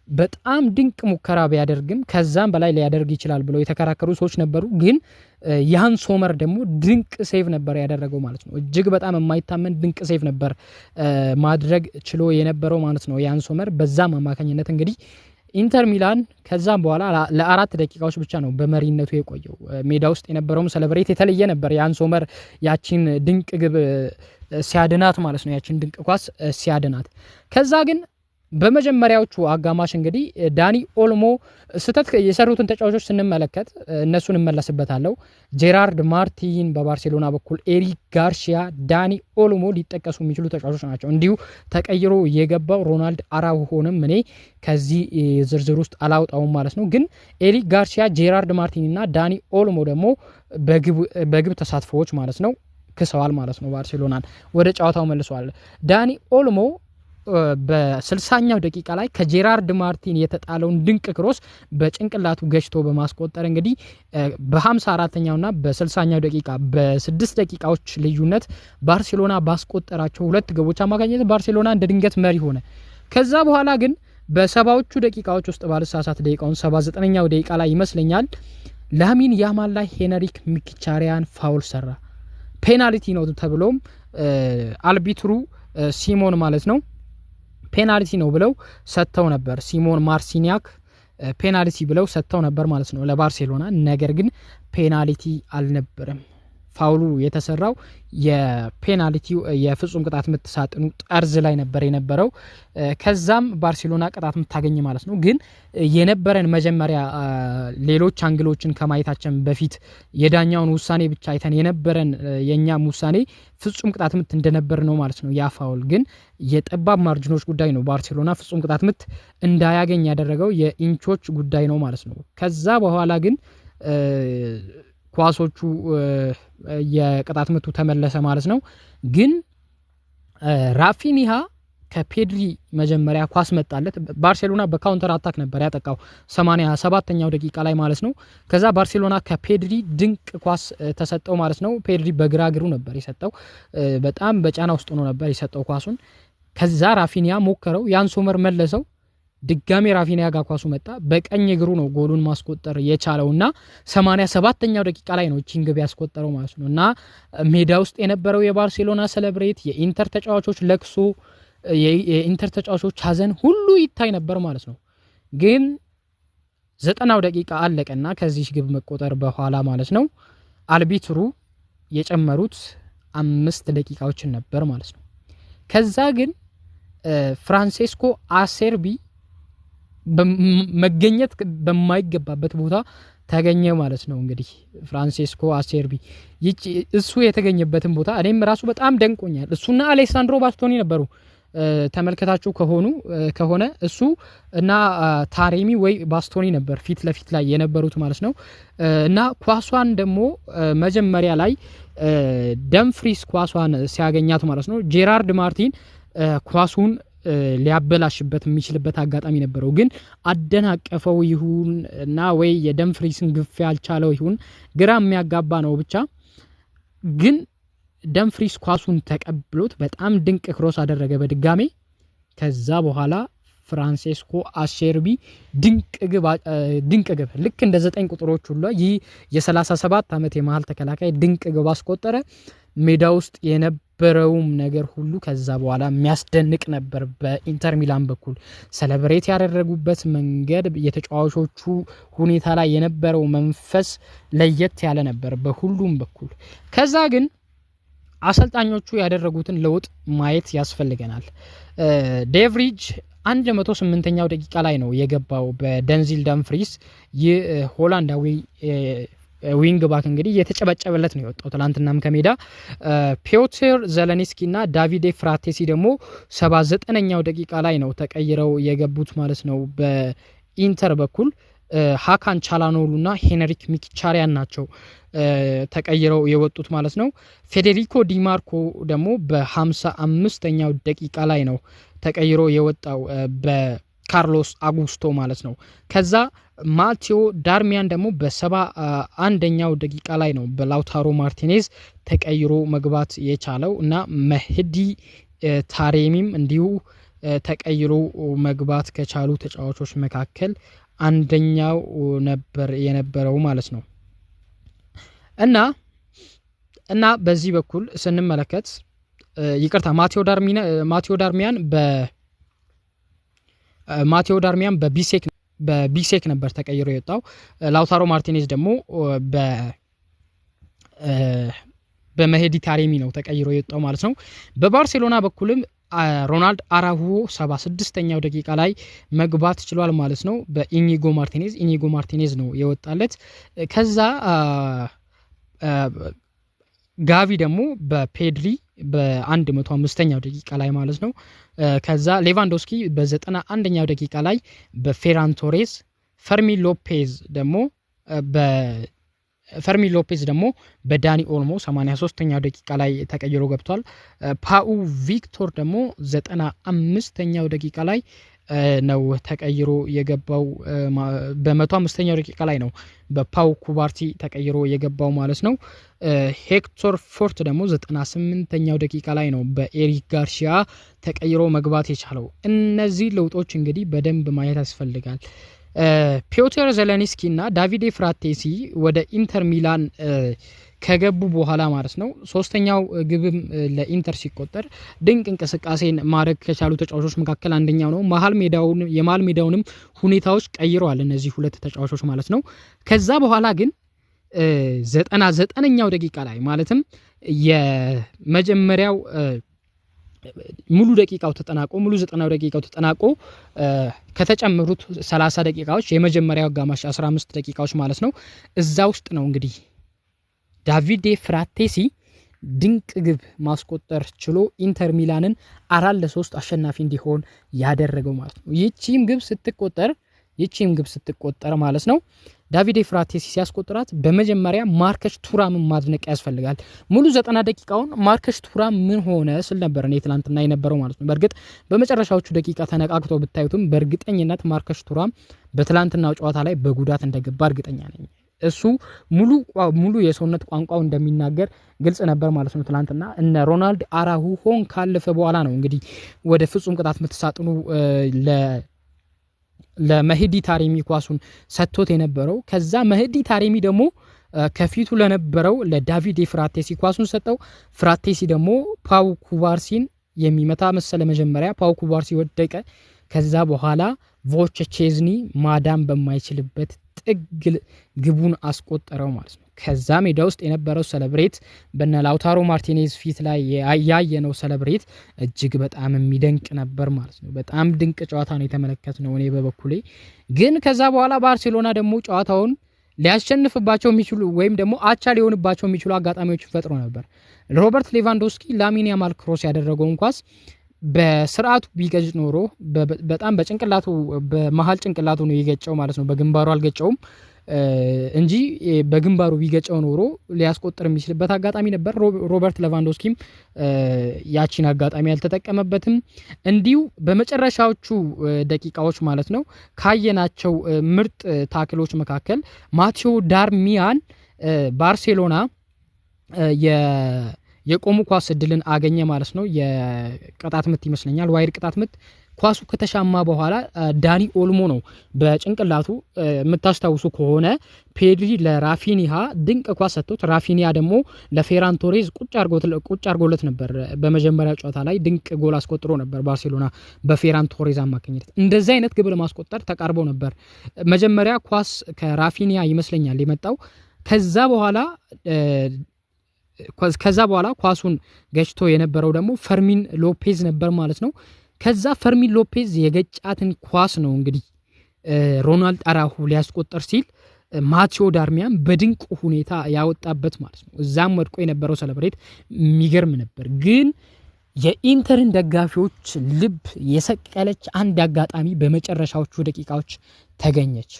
በጣም ድንቅ ሙከራ ቢያደርግም ከዛም በላይ ሊያደርግ ይችላል ብለው የተከራከሩ ሰዎች ነበሩ። ግን ያን ሶመር ደግሞ ድንቅ save ነበር ያደረገው ማለት ነው። እጅግ በጣም የማይታመን ድንቅ save ነበር ማድረግ ችሎ የነበረው ማለት ነው ያን ሶመር። በዛም አማካኝነት እንግዲህ ኢንተር ሚላን ከዛም በኋላ ለ4 ደቂቃዎች ብቻ ነው በመሪነቱ የቆየው። ሜዳ ውስጥ የነበረውም celebrate የተለየ ነበር። ያን ሶመር ያቺን ድንቅ ግብ ሲያድናት ማለት ነው፣ ያቺን ድንቅ ኳስ ሲያድናት። ከዛ ግን በመጀመሪያዎቹ አጋማሽ እንግዲህ ዳኒ ኦልሞ ስህተት የሰሩትን ተጫዋቾች ስንመለከት እነሱን እመለስበታለሁ። ጄራርድ ማርቲን በባርሴሎና በኩል፣ ኤሪክ ጋርሺያ፣ ዳኒ ኦልሞ ሊጠቀሱ የሚችሉ ተጫዋቾች ናቸው። እንዲሁ ተቀይሮ የገባው ሮናልድ አራውሆንም እኔ ከዚህ ዝርዝር ውስጥ አላውጣውም ማለት ነው። ግን ኤሪክ ጋርሺያ፣ ጄራርድ ማርቲን እና ዳኒ ኦልሞ ደግሞ በግብ ተሳትፎዎች ማለት ነው ክሰዋል ማለት ነው። ባርሴሎናን ወደ ጨዋታው መልሰዋል። ዳኒ ኦልሞ በ60ኛው ደቂቃ ላይ ከጄራርድ ማርቲን የተጣለውን ድንቅ cross በጭንቅላቱ ገጭቶ በማስቆጠር እንግዲህ በ54ኛውና በ60ኛው ደቂቃ በ6 ደቂቃዎች ልዩነት ባርሴሎና ባስቆጠራቸው 2 ግቦች አማካኝነት ባርሴሎና እንደ ድንገት መሪ ሆነ። ከዛ በኋላ ግን በሰባዎቹ ደቂቃዎች ውስጥ ባልሳሳት ደቂቃውን 79ኛው ደቂቃ ላይ ይመስለኛል ላሚን ያማል ላይ ሄነሪክ ሚኪቻሪያን foul ሰራ። ፔናልቲ ነው ተብሎም አልቢትሩ ሲሞን ማለት ነው ፔናልቲ ነው ብለው ሰጥተው ነበር። ሲሞን ማርሲኒያክ ፔናልቲ ብለው ሰጥተው ነበር ማለት ነው ለባርሴሎና። ነገር ግን ፔናልቲ አልነበረም። foul ኡ የተሰራው የፔናልቲው የፍጹም ቅጣት ምት ሳጥኑ ጠርዝ ላይ ነበር የነበረው። ከዛም ባርሴሎና ቅጣት ምት ታገኘ ማለት ነው። ግን የነበረን መጀመሪያ ሌሎች angle ኦችን ከማየታችን በፊት የዳኛውን ውሳኔ ብቻ አይተን የነበረን የኛም ውሳኔ ፍጹም ቅጣት ምት እንደነበር ነው ማለት ነው። ያ foul ግን የጠባብ margin ኦች ጉዳይ ነው። ባርሴሎና ፍጹም ቅጣት ምት እንዳያገኝ ያደረገው የኢንቾች ጉዳይ ነው ማለት ነው። ከዛ በኋላ ግን ኳሶቹ የቅጣት ምቱ ተመለሰ ማለት ነው። ግን ራፊኒሃ ከፔድሪ መጀመሪያ ኳስ መጣለት። ባርሴሎና በ counter attack ነበር ያጠቃው 87ኛው ደቂቃ ላይ ማለት ነው። ከዛ ባርሴሎና ከፔድሪ ድንቅ ኳስ ተሰጠው ማለት ነው። ፔድሪ በግራ እግሩ ነበር የሰጠው። በጣም በጫና ውስጥ ሆኖ ነበር የሰጠው ኳሱን። ከዛ ራፊኒያ ሞከረው፣ ያን ሶመር መለሰው። ድጋሜ ራፊኒያ ጋር ኳሱ መጣ። በቀኝ እግሩ ነው ጎሉን ማስቆጠር የቻለውና 87ኛው ደቂቃ ላይ ነው እቺን ግብ ያስቆጠረው ማለት ነው። እና ሜዳ ውስጥ የነበረው የባርሴሎና celebrate፣ የኢንተር ተጫዋቾች ለቅሶ፣ የኢንተር ተጫዋቾች ሀዘን ሁሉ ይታይ ነበር ማለት ነው። ግን 90ው ደቂቃ አለቀና ከዚህ ግብ መቆጠር በኋላ ማለት ነው አልቢትሩ የጨመሩት 5 ደቂቃዎችን ነበር ማለት ነው። ከዛ ግን ፍራንሴስኮ አሴርቢ መገኘት በማይገባበት ቦታ ተገኘ ማለት ነው። እንግዲህ ፍራንሴስኮ አሴርቢ እሱ የተገኘበትን ቦታ እኔም ራሱ በጣም ደንቆኛል። እሱና አሌሳንድሮ ባስቶኒ ነበሩ። ተመልከታችሁ ከሆነ እሱ እና ታሬሚ ወይ ባስቶኒ ነበር ፊት ለፊት ላይ የነበሩት ማለት ነው። እና ኳሷን ደግሞ መጀመሪያ ላይ ደምፍሪስ ኳሷን ሲያገኛት ማለት ነው ጄራርድ ማርቲን ኳሱን ሊያበላሽበት የሚችልበት አጋጣሚ ነበረው። ግን አደናቀፈው ይሁን እና ወይ የደምፍሪስን ግፊያ አልቻለው ይሁን ግራ የሚያጋባ ነው ብቻ። ግን ደምፍሪስ ኳሱን ተቀብሎት በጣም ድንቅ cross አደረገ በድጋሜ። ከዛ በኋላ ፍራንሴስኮ አሴርቢ ድንቅ ግብ ልክ እንደ 9 ቁጥሮች ሁሉ ይህ የ37 ዓመት የመሃል ተከላካይ ድንቅ ግብ አስቆጠረ። ሜዳ ውስጥ የነበረውም ነገር ሁሉ ከዛ በኋላ የሚያስደንቅ ነበር። በኢንተር ሚላን በኩል celebrate ያደረጉበት መንገድ፣ የተጫዋቾቹ ሁኔታ ላይ የነበረው መንፈስ ለየት ያለ ነበር በሁሉም በኩል። ከዛ ግን አሰልጣኞቹ ያደረጉትን ለውጥ ማየት ያስፈልገናል። ዴቭሪጅ 108ኛው ደቂቃ ላይ ነው የገባው በደንዚል ደምፍሪስ። ይህ ሆላንዳዊ wing back እንግዲህ የተጨበጨበለት ነው የወጣው ትላንትናም ከሜዳ። ፒዮትር ዘለኒስኪ እና ዳቪዴ ፍራቴሲ ደግሞ 79ኛው ደቂቃ ላይ ነው ተቀይረው የገቡት ማለት ነው። በኢንተር በኩል ሃካን ቻላኖሉ እና ሄንሪክ ሚኪቻሪያን ናቸው ተቀይረው የወጡት ማለት ነው። ፌዴሪኮ ዲማርኮ ደግሞ በ55ኛው ደቂቃ ላይ ነው ተቀይሮ የወጣው በካርሎስ አጉስቶ ማለት ነው። ከዛ ማቴዎ ዳርሚያን ደግሞ በ71ኛው ደቂቃ ላይ ነው በላውታሮ ማርቲኔዝ ተቀይሮ መግባት የቻለው እና መህዲ ታሬሚም እንዲሁ ተቀይሮ መግባት ከቻሉ ተጫዋቾች መካከል አንደኛው ነበር የነበረው ማለት ነው። እና በዚህ በኩል ስንመለከት፣ ይቅርታ፣ ማቴዎ ዳርሚያን በቢሴክ ነበር ተቀይሮ የወጣው። ላውታሮ ማርቲኔዝ ደግሞ በመሄዲ ታሬሚ ነው ተቀይሮ የወጣው ማለት ነው። በባርሴሎና በኩልም ሮናልድ አራሁሆ 76ኛው ደቂቃ ላይ መግባት ችሏል ማለት ነው። በኢኒጎ ማርቲኔዝ፣ ኢኒጎ ማርቲኔዝ ነው የወጣለት። ከዛ ጋቪ ደግሞ በፔድሪ በ105ኛው ደቂቃ ላይ ማለት ነው። ከዛ ሌቫንዶስኪ በ91ኛው ደቂቃ ላይ በፌራን ቶሬዝ፣ ፈርሚን ሎፔዝ ደግሞ በዳኒ ኦልሞ 83ኛው ደቂቃ ላይ ተቀይሮ ገብቷል። ፓኡ ቪክቶር ደግሞ 95ኛው ደቂቃ ላይ ነው ተቀይሮ የገባው። በ105ኛው ደቂቃ ላይ ነው በፓው ኩባርሲ ተቀይሮ የገባው ማለት ነው። ሄክቶር ፎርት ደግሞ 98ኛው ደቂቃ ላይ ነው በኤሪክ ጋርሲያ ተቀይሮ መግባት የቻለው። እነዚህ ለውጦች እንግዲህ በደንብ ማየት ያስፈልጋል። ፒዮተር ዘለኒስኪ እና ዳቪዴ ፍራቴሲ ወደ ኢንተር ሚላን ከገቡ በኋላ ማለት ነው፣ ሶስተኛው ግብም ለኢንተር ሲቆጠር ድንቅ እንቅስቃሴን ማድረግ ከቻሉ ተጫዋቾች መካከል አንደኛው ነው። መሀል ሜዳውን የመሀል ሜዳውንም ሁኔታዎች ቀይረዋል እነዚህ ሁለት ተጫዋቾች ማለት ነው። ከዛ በኋላ ግን 99ኛው ደቂቃ ላይ፣ ማለትም የመጀመሪያው ሙሉ ደቂቃው ተጠናቆ፣ ሙሉ 90ው ደቂቃው ተጠናቆ ከተጨመሩት 30 ደቂቃዎች የመጀመሪያው አጋማሽ 15 ደቂቃዎች ማለት ነው፣ እዛ ውስጥ ነው እንግዲህ ዳቪዴ ፍራቴሲ ድንቅ ግብ ማስቆጠር ችሎ ኢንተር ሚላንን 4-3 አሸናፊ እንዲሆን ያደረገው ማለት ነው። ይቺም ግብ ስትቆጠር ማለት ነው፣ ዳቪዴ ፍራቴሲ ሲያስቆጥራት በመጀመሪያ ማርከስ ቱራምን ማድነቅ ያስፈልጋል። ሙሉ 90 ደቂቃውን ማርከስ ቱራም ምን ሆነ ስል ነበር እኔ ትላንትና የነበረው ማለት ነው። በእርግጥ በመጨረሻዎቹ ደቂቃ ተነቃቅቶ ብታዩትም በእርግጠኝነት ማርከስ ቱራም በትላንትናው ጨዋታ ላይ በጉዳት እንደገባ እርግጠኛ ነኝ። እሱ ሙሉ ሙሉ የሰውነት ቋንቋው እንደሚናገር ግልጽ ነበር ማለት ነው። ትላንትና እነ ሮናልድ አራሁሆን ካለፈ በኋላ ነው እንግዲህ ወደ ፍጹም ቅጣት ምት ሳጥኑ ለመህዲ ታሬሚ ኳሱን ሰጥቶት የነበረው። ከዛ መህዲ ታሬሚ ደግሞ ከፊቱ ለነበረው ለዳቪድ ፍራቴሲ ኳሱን ሰጠው። ፍራቴሲ ደግሞ ፓው ኩባርሲን የሚመታ መሰለ መጀመሪያ፣ ፓው ኩባርሲ ወደቀ። ከዛ በኋላ ቮቼ ቼዝኒ ማዳን በማይችልበት ጥግ ግቡን አስቆጠረው ማለት ነው። ከዛ ሜዳ ውስጥ የነበረው celebrate፣ በነ ላውታሮ ማርቲኔዝ ፊት ላይ ያየነው celebrate እጅግ በጣም የሚደንቅ ነበር ማለት ነው። በጣም ድንቅ ጨዋታ ነው የተመለከትነው እኔ በበኩሌ። ግን ከዛ በኋላ ባርሴሎና ደግሞ ጨዋታውን ሊያሸንፍባቸው የሚችሉ ወይም ደግሞ አቻ ሊሆንባቸው የሚችሉ አጋጣሚዎችን ፈጥሮ ነበር። ሮበርት ሌቫንዶስኪ ላሚን ያማል cross ያደረገውን ኳስ በስርዓቱ ቢገጭ ኖሮ፣ በጣም በጭንቅላቱ፣ በመሀል ጭንቅላቱ ነው የገጨው ማለት ነው። በግንባሩ አልገጨውም እንጂ በግንባሩ ቢገጨው ኖሮ ሊያስቆጥር የሚችልበት አጋጣሚ ነበር። ሮበርት ሌቫንዶስኪም ያቺን አጋጣሚ አልተጠቀመበትም። እንዲሁ በመጨረሻዎቹ ደቂቃዎች ማለት ነው ካየናቸው ምርጥ tackle ኦች መካከል ማቴዎ ዳርሚያን ባርሴሎና የቆሙ ኳስ እድልን አገኘ ማለት ነው። የቅጣት ምት ይመስለኛል፣ wide ቅጣት ምት ኳሱ ከተሻማ በኋላ ዳኒ ኦልሞ ነው በጭንቅላቱ፣ የምታስታውሱ ከሆነ ፔድሪ ለራፊኒሃ ድንቅ ኳስ ሰጥቶት ራፊኒያ ደግሞ ለፌራን ቶሬዝ ቁጭ አርጎለት ነበር። በመጀመሪያው ጨዋታ ላይ ድንቅ ጎል አስቆጥሮ ነበር ባርሴሎና በፌራን ቶሬዝ አማካኝነት። እንደዚህ አይነት ግብ ለማስቆጠር ተቃርበው ነበር። መጀመሪያ ኳስ ከራፊኒያ ይመስለኛል የመጣው። ከዛ በኋላ ኳሱን ገጭቶ የነበረው ደግሞ ፈርሚን ሎፔዝ ነበር ማለት ነው። ከዛ ፈርሚን ሎፔዝ የገጫትን ኳስ ነው እንግዲህ ሮናልድ አራሁ ሊያስቆጠር ሲል ማቴዎ ዳርሚያን በድንቅ ሁኔታ ያወጣበት ማለት ነው። እዛም ወድቆ የነበረው celebrate የሚገርም ነበር። ግን የኢንተርን ደጋፊዎች ልብ የሰቀለች አንድ አጋጣሚ በመጨረሻዎቹ ደቂቃዎች ተገኘች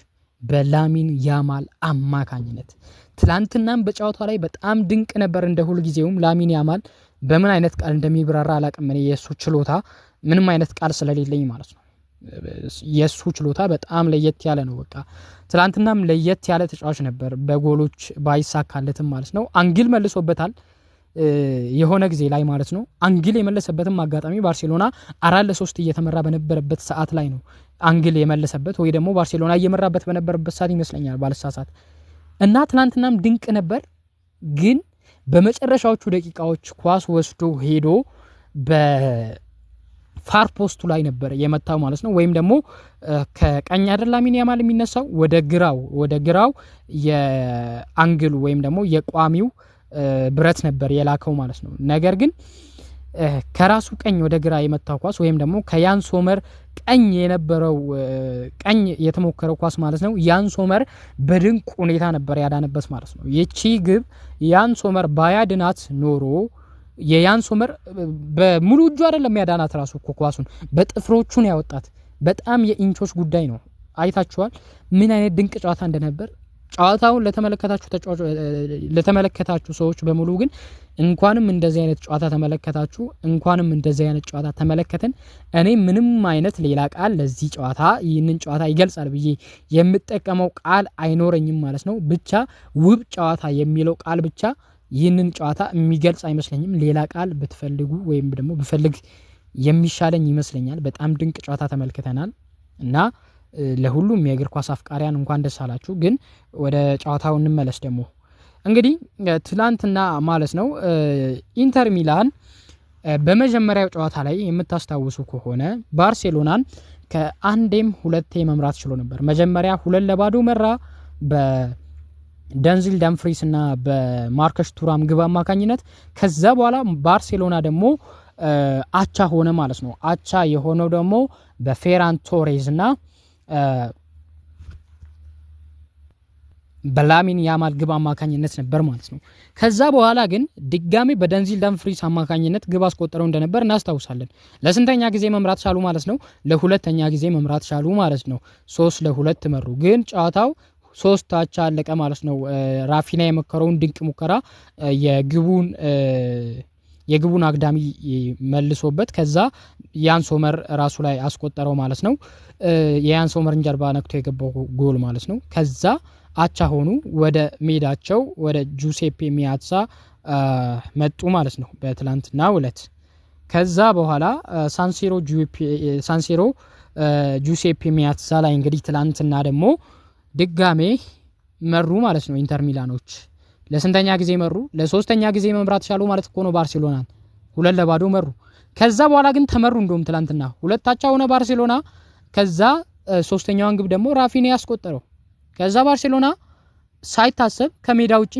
በላሚን ያማል አማካኝነት። ትላንትናም በጨዋታ ላይ በጣም ድንቅ ነበር እንደ ሁልጊዜውም። ላሚን ያማል በምን አይነት ቃል እንደሚብራራ አላቅም። እኔ የእሱ ችሎታ ምንም አይነት ቃል ስለሌለኝ ማለት ነው። የእሱ ችሎታ በጣም ለየት ያለ ነው። በቃ ትላንትናም ለየት ያለ ተጫዋች ነበር፣ በጎሎች ባይሳካለትም ማለት ነው። Angle መልሶበታል። የሆነ ጊዜ ላይ ማለት ነው። Angle የመለሰበትም አጋጣሚ ባርሴሎና 4-3 እየተመራ በነበረበት ሰዓት ላይ ነው angle የመለሰበት፣ ወይ ደግሞ ባርሴሎና እየመራበት በነበረበት ሰዓት ይመስለኛል ባልሳሳት። እና ትናንትናም ድንቅ ነበር፣ ግን በመጨረሻዎቹ ደቂቃዎች ኳስ ወስዶ ሄዶ በ far post ኡ ላይ ነበር የመታው ማለት ነው። ወይም ደግሞ ከቀኝ አይደል ላሚን ያማል የሚነሳው፣ ወደ ግራው የ angle ኡ ወይም ደግሞ የቋሚው ብረት ነበር የላከው ማለት ነው። ነገር ግን ከራሱ ቀኝ ወደ ግራ የመታው ኳስ ወይም ደግሞ ከያን ሶመር ቀኝ የነበረው፣ ቀኝ የተሞከረው ኳስ ማለት ነው፣ ያን ሶመር በድንቅ ሁኔታ ነበር ያዳነበት ማለት ነው። ይቺ ግብ ያን ሶመር ባያድናት ኖሮ፣ የያን ሶመር በሙሉ እጁ አይደለም ያዳናት፣ ራሱ እኮ ኳሱን በጥፍሮቹ ነው ያወጣት። በጣም የኢንቾች ጉዳይ ነው። አይታችኋል ምን አይነት ድንቅ ጨዋታ እንደነበር። ጨዋታውን ለተመለከታችሁ ሰዎች በሙሉ ግን እንኳንም እንደዚህ አይነት ጨዋታ ተመለከታችሁ፣ እንኳንም እንደዚህ አይነት ጨዋታ ተመለከትን። እኔ ምንም አይነት ሌላ ቃል ለዚህ ጨዋታ፣ ይህንን ጨዋታ ይገልጻል ብዬ የምጠቀመው ቃል አይኖረኝም ማለት ነው። ብቻ ውብ ጨዋታ የሚለው ቃል ብቻ ይህንን ጨዋታ የሚገልጽ አይመስለኝም። ሌላ ቃል ብትፈልጉ ወይም ደግሞ ብፈልግ የሚሻለኝ ይመስለኛል። በጣም ድንቅ ጨዋታ ተመልክተናል እና ለሁሉም የእግር ኳስ አፍቃሪያን እንኳን ደስ አላችሁ። ግን ወደ ጨዋታው እንመለስ። ደግሞ እንግዲህ ትላንትና ማለት ነው ኢንተር ሚላን በመጀመሪያው ጨዋታ ላይ የምታስታውሱ ከሆነ ባርሴሎናን ከአንዴም ሁለቴ መምራት ችሎ ነበር። መጀመሪያ 2-0 መራ በደንዝል ደምፍሪስ እና በማርከስ ቱራም ግብ አማካኝነት። ከዛ በኋላ ባርሴሎና ደግሞ አቻ ሆነ ማለት ነው። አቻ የሆነው ደግሞ በፌራን ቶሬዝ እና በላሚን ያማል ግብ አማካኝነት ነበር ማለት ነው። ከዛ በኋላ ግን ድጋሜ በደንዚል ደምፍሪስ አማካኝነት ግብ አስቆጥረው እንደነበር እናስታውሳለን። ለስንተኛ ጊዜ መምራት ቻሉ ማለት ነው? ለሁለተኛ ጊዜ መምራት ቻሉ ማለት ነው። 3-2 መሩ። ግን ጨዋታው 3 አቻ አለቀ ማለት ነው። ራፊና የሞከረውን ድንቅ ሙከራ የግቡን አግዳሚ መልሶበት ከዛ ያን ሶመር ራሱ ላይ አስቆጠረው ማለት ነው። የያን ሶመርን ጀርባ ነክቶ የገባው ጎል ማለት ነው። ከዛ አቻ ሆኑ። ወደ ሜዳቸው ወደ ጁሴፔ ሚያትሳ መጡ ማለት ነው በትላንትናው ዕለት። ከዛ በኋላ ሳንሲሮ ጁሴፔ ሚያትሳ ላይ እንግዲህ ትላንትና ደግሞ ድጋሜ መሩ ማለት ነው ኢንተር ሚላኖች። ለስንተኛ ጊዜ መሩ? ለሶስተኛ ጊዜ መምራት ቻሉ ማለት እኮ ነው ባርሴሎናን። 2-0 መሩ። ከዛ በኋላ ግን ተመሩ። እንደውም ትላንትና 2 አቻ ሆነ ባርሴሎና። ከዛ ሶስተኛዋን ግብ ደግሞ ራፊኒያ ያስቆጠረው። ከዛ ባርሴሎና ሳይታሰብ ከሜዳ ውጪ፣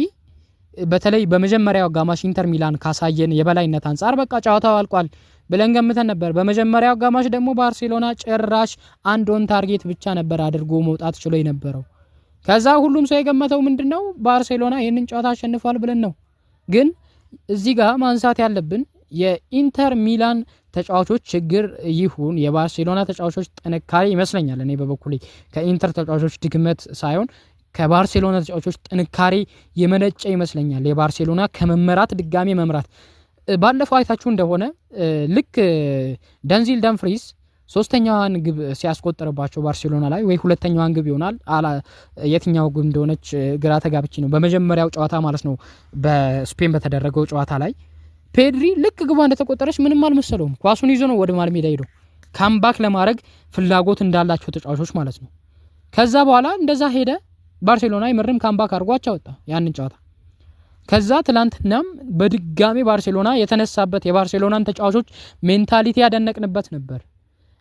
በተለይ በመጀመሪያው አጋማሽ ኢንተር ሚላን ካሳየን የበላይነት አንጻር በቃ ጨዋታው አልቋል ብለን ገምተን ነበር። በመጀመሪያው አጋማሽ ደግሞ ባርሴሎና ጭራሽ አንድ on target ብቻ ነበር አድርጎ መውጣት ችሎ የነበረው። ከዛ ሁሉም ሰው የገመተው ምንድነው? ባርሴሎና ይህንን ጨዋታ አሸንፏል ብለን ነው። ግን እዚህ ጋር ማንሳት ያለብን የኢንተር ሚላን ተጫዋቾች ችግር ይሁን የባርሴሎና ተጫዋቾች ጥንካሬ ይመስለኛል። እኔ በበኩሌ ከኢንተር ተጫዋቾች ድክመት ሳይሆን ከባርሴሎና ተጫዋቾች ጥንካሬ የመነጨ ይመስለኛል። የባርሴሎና ከመመራት ድጋሜ መምራት። ባለፈው አይታችሁ እንደሆነ ልክ ደንዚል ደምፍሪስ ሶስተኛዋን ግብ ሲያስቆጥርባቸው ባርሴሎና ላይ፣ ወይ ሁለተኛዋን ግብ ይሆናል፣ የትኛው ግብ እንደሆነች ግራ ተጋብቼ ነው። በመጀመሪያው ጨዋታ ማለት ነው፣ በስፔን በተደረገው ጨዋታ ላይ ፔድሪ ልክ ግቧ እንደተቆጠረች ምንም አልመሰለውም። ኳሱን ይዞ ነው ወደ መሃል ሜዳ ሄዶ comeback ለማድረግ ፍላጎት እንዳላቸው ተጫዋቾች ማለት ነው። ከዛ በኋላ እንደዛ ሄደ። ባርሴሎና የምርም comeback አድርጎ አቻ ወጣ ያንን ጨዋታ። ከዛ ትላንትናም በድጋሚ ባርሴሎና የተነሳበት፣ የባርሴሎናን ተጫዋቾች mentality ያደነቅንበት ነበር።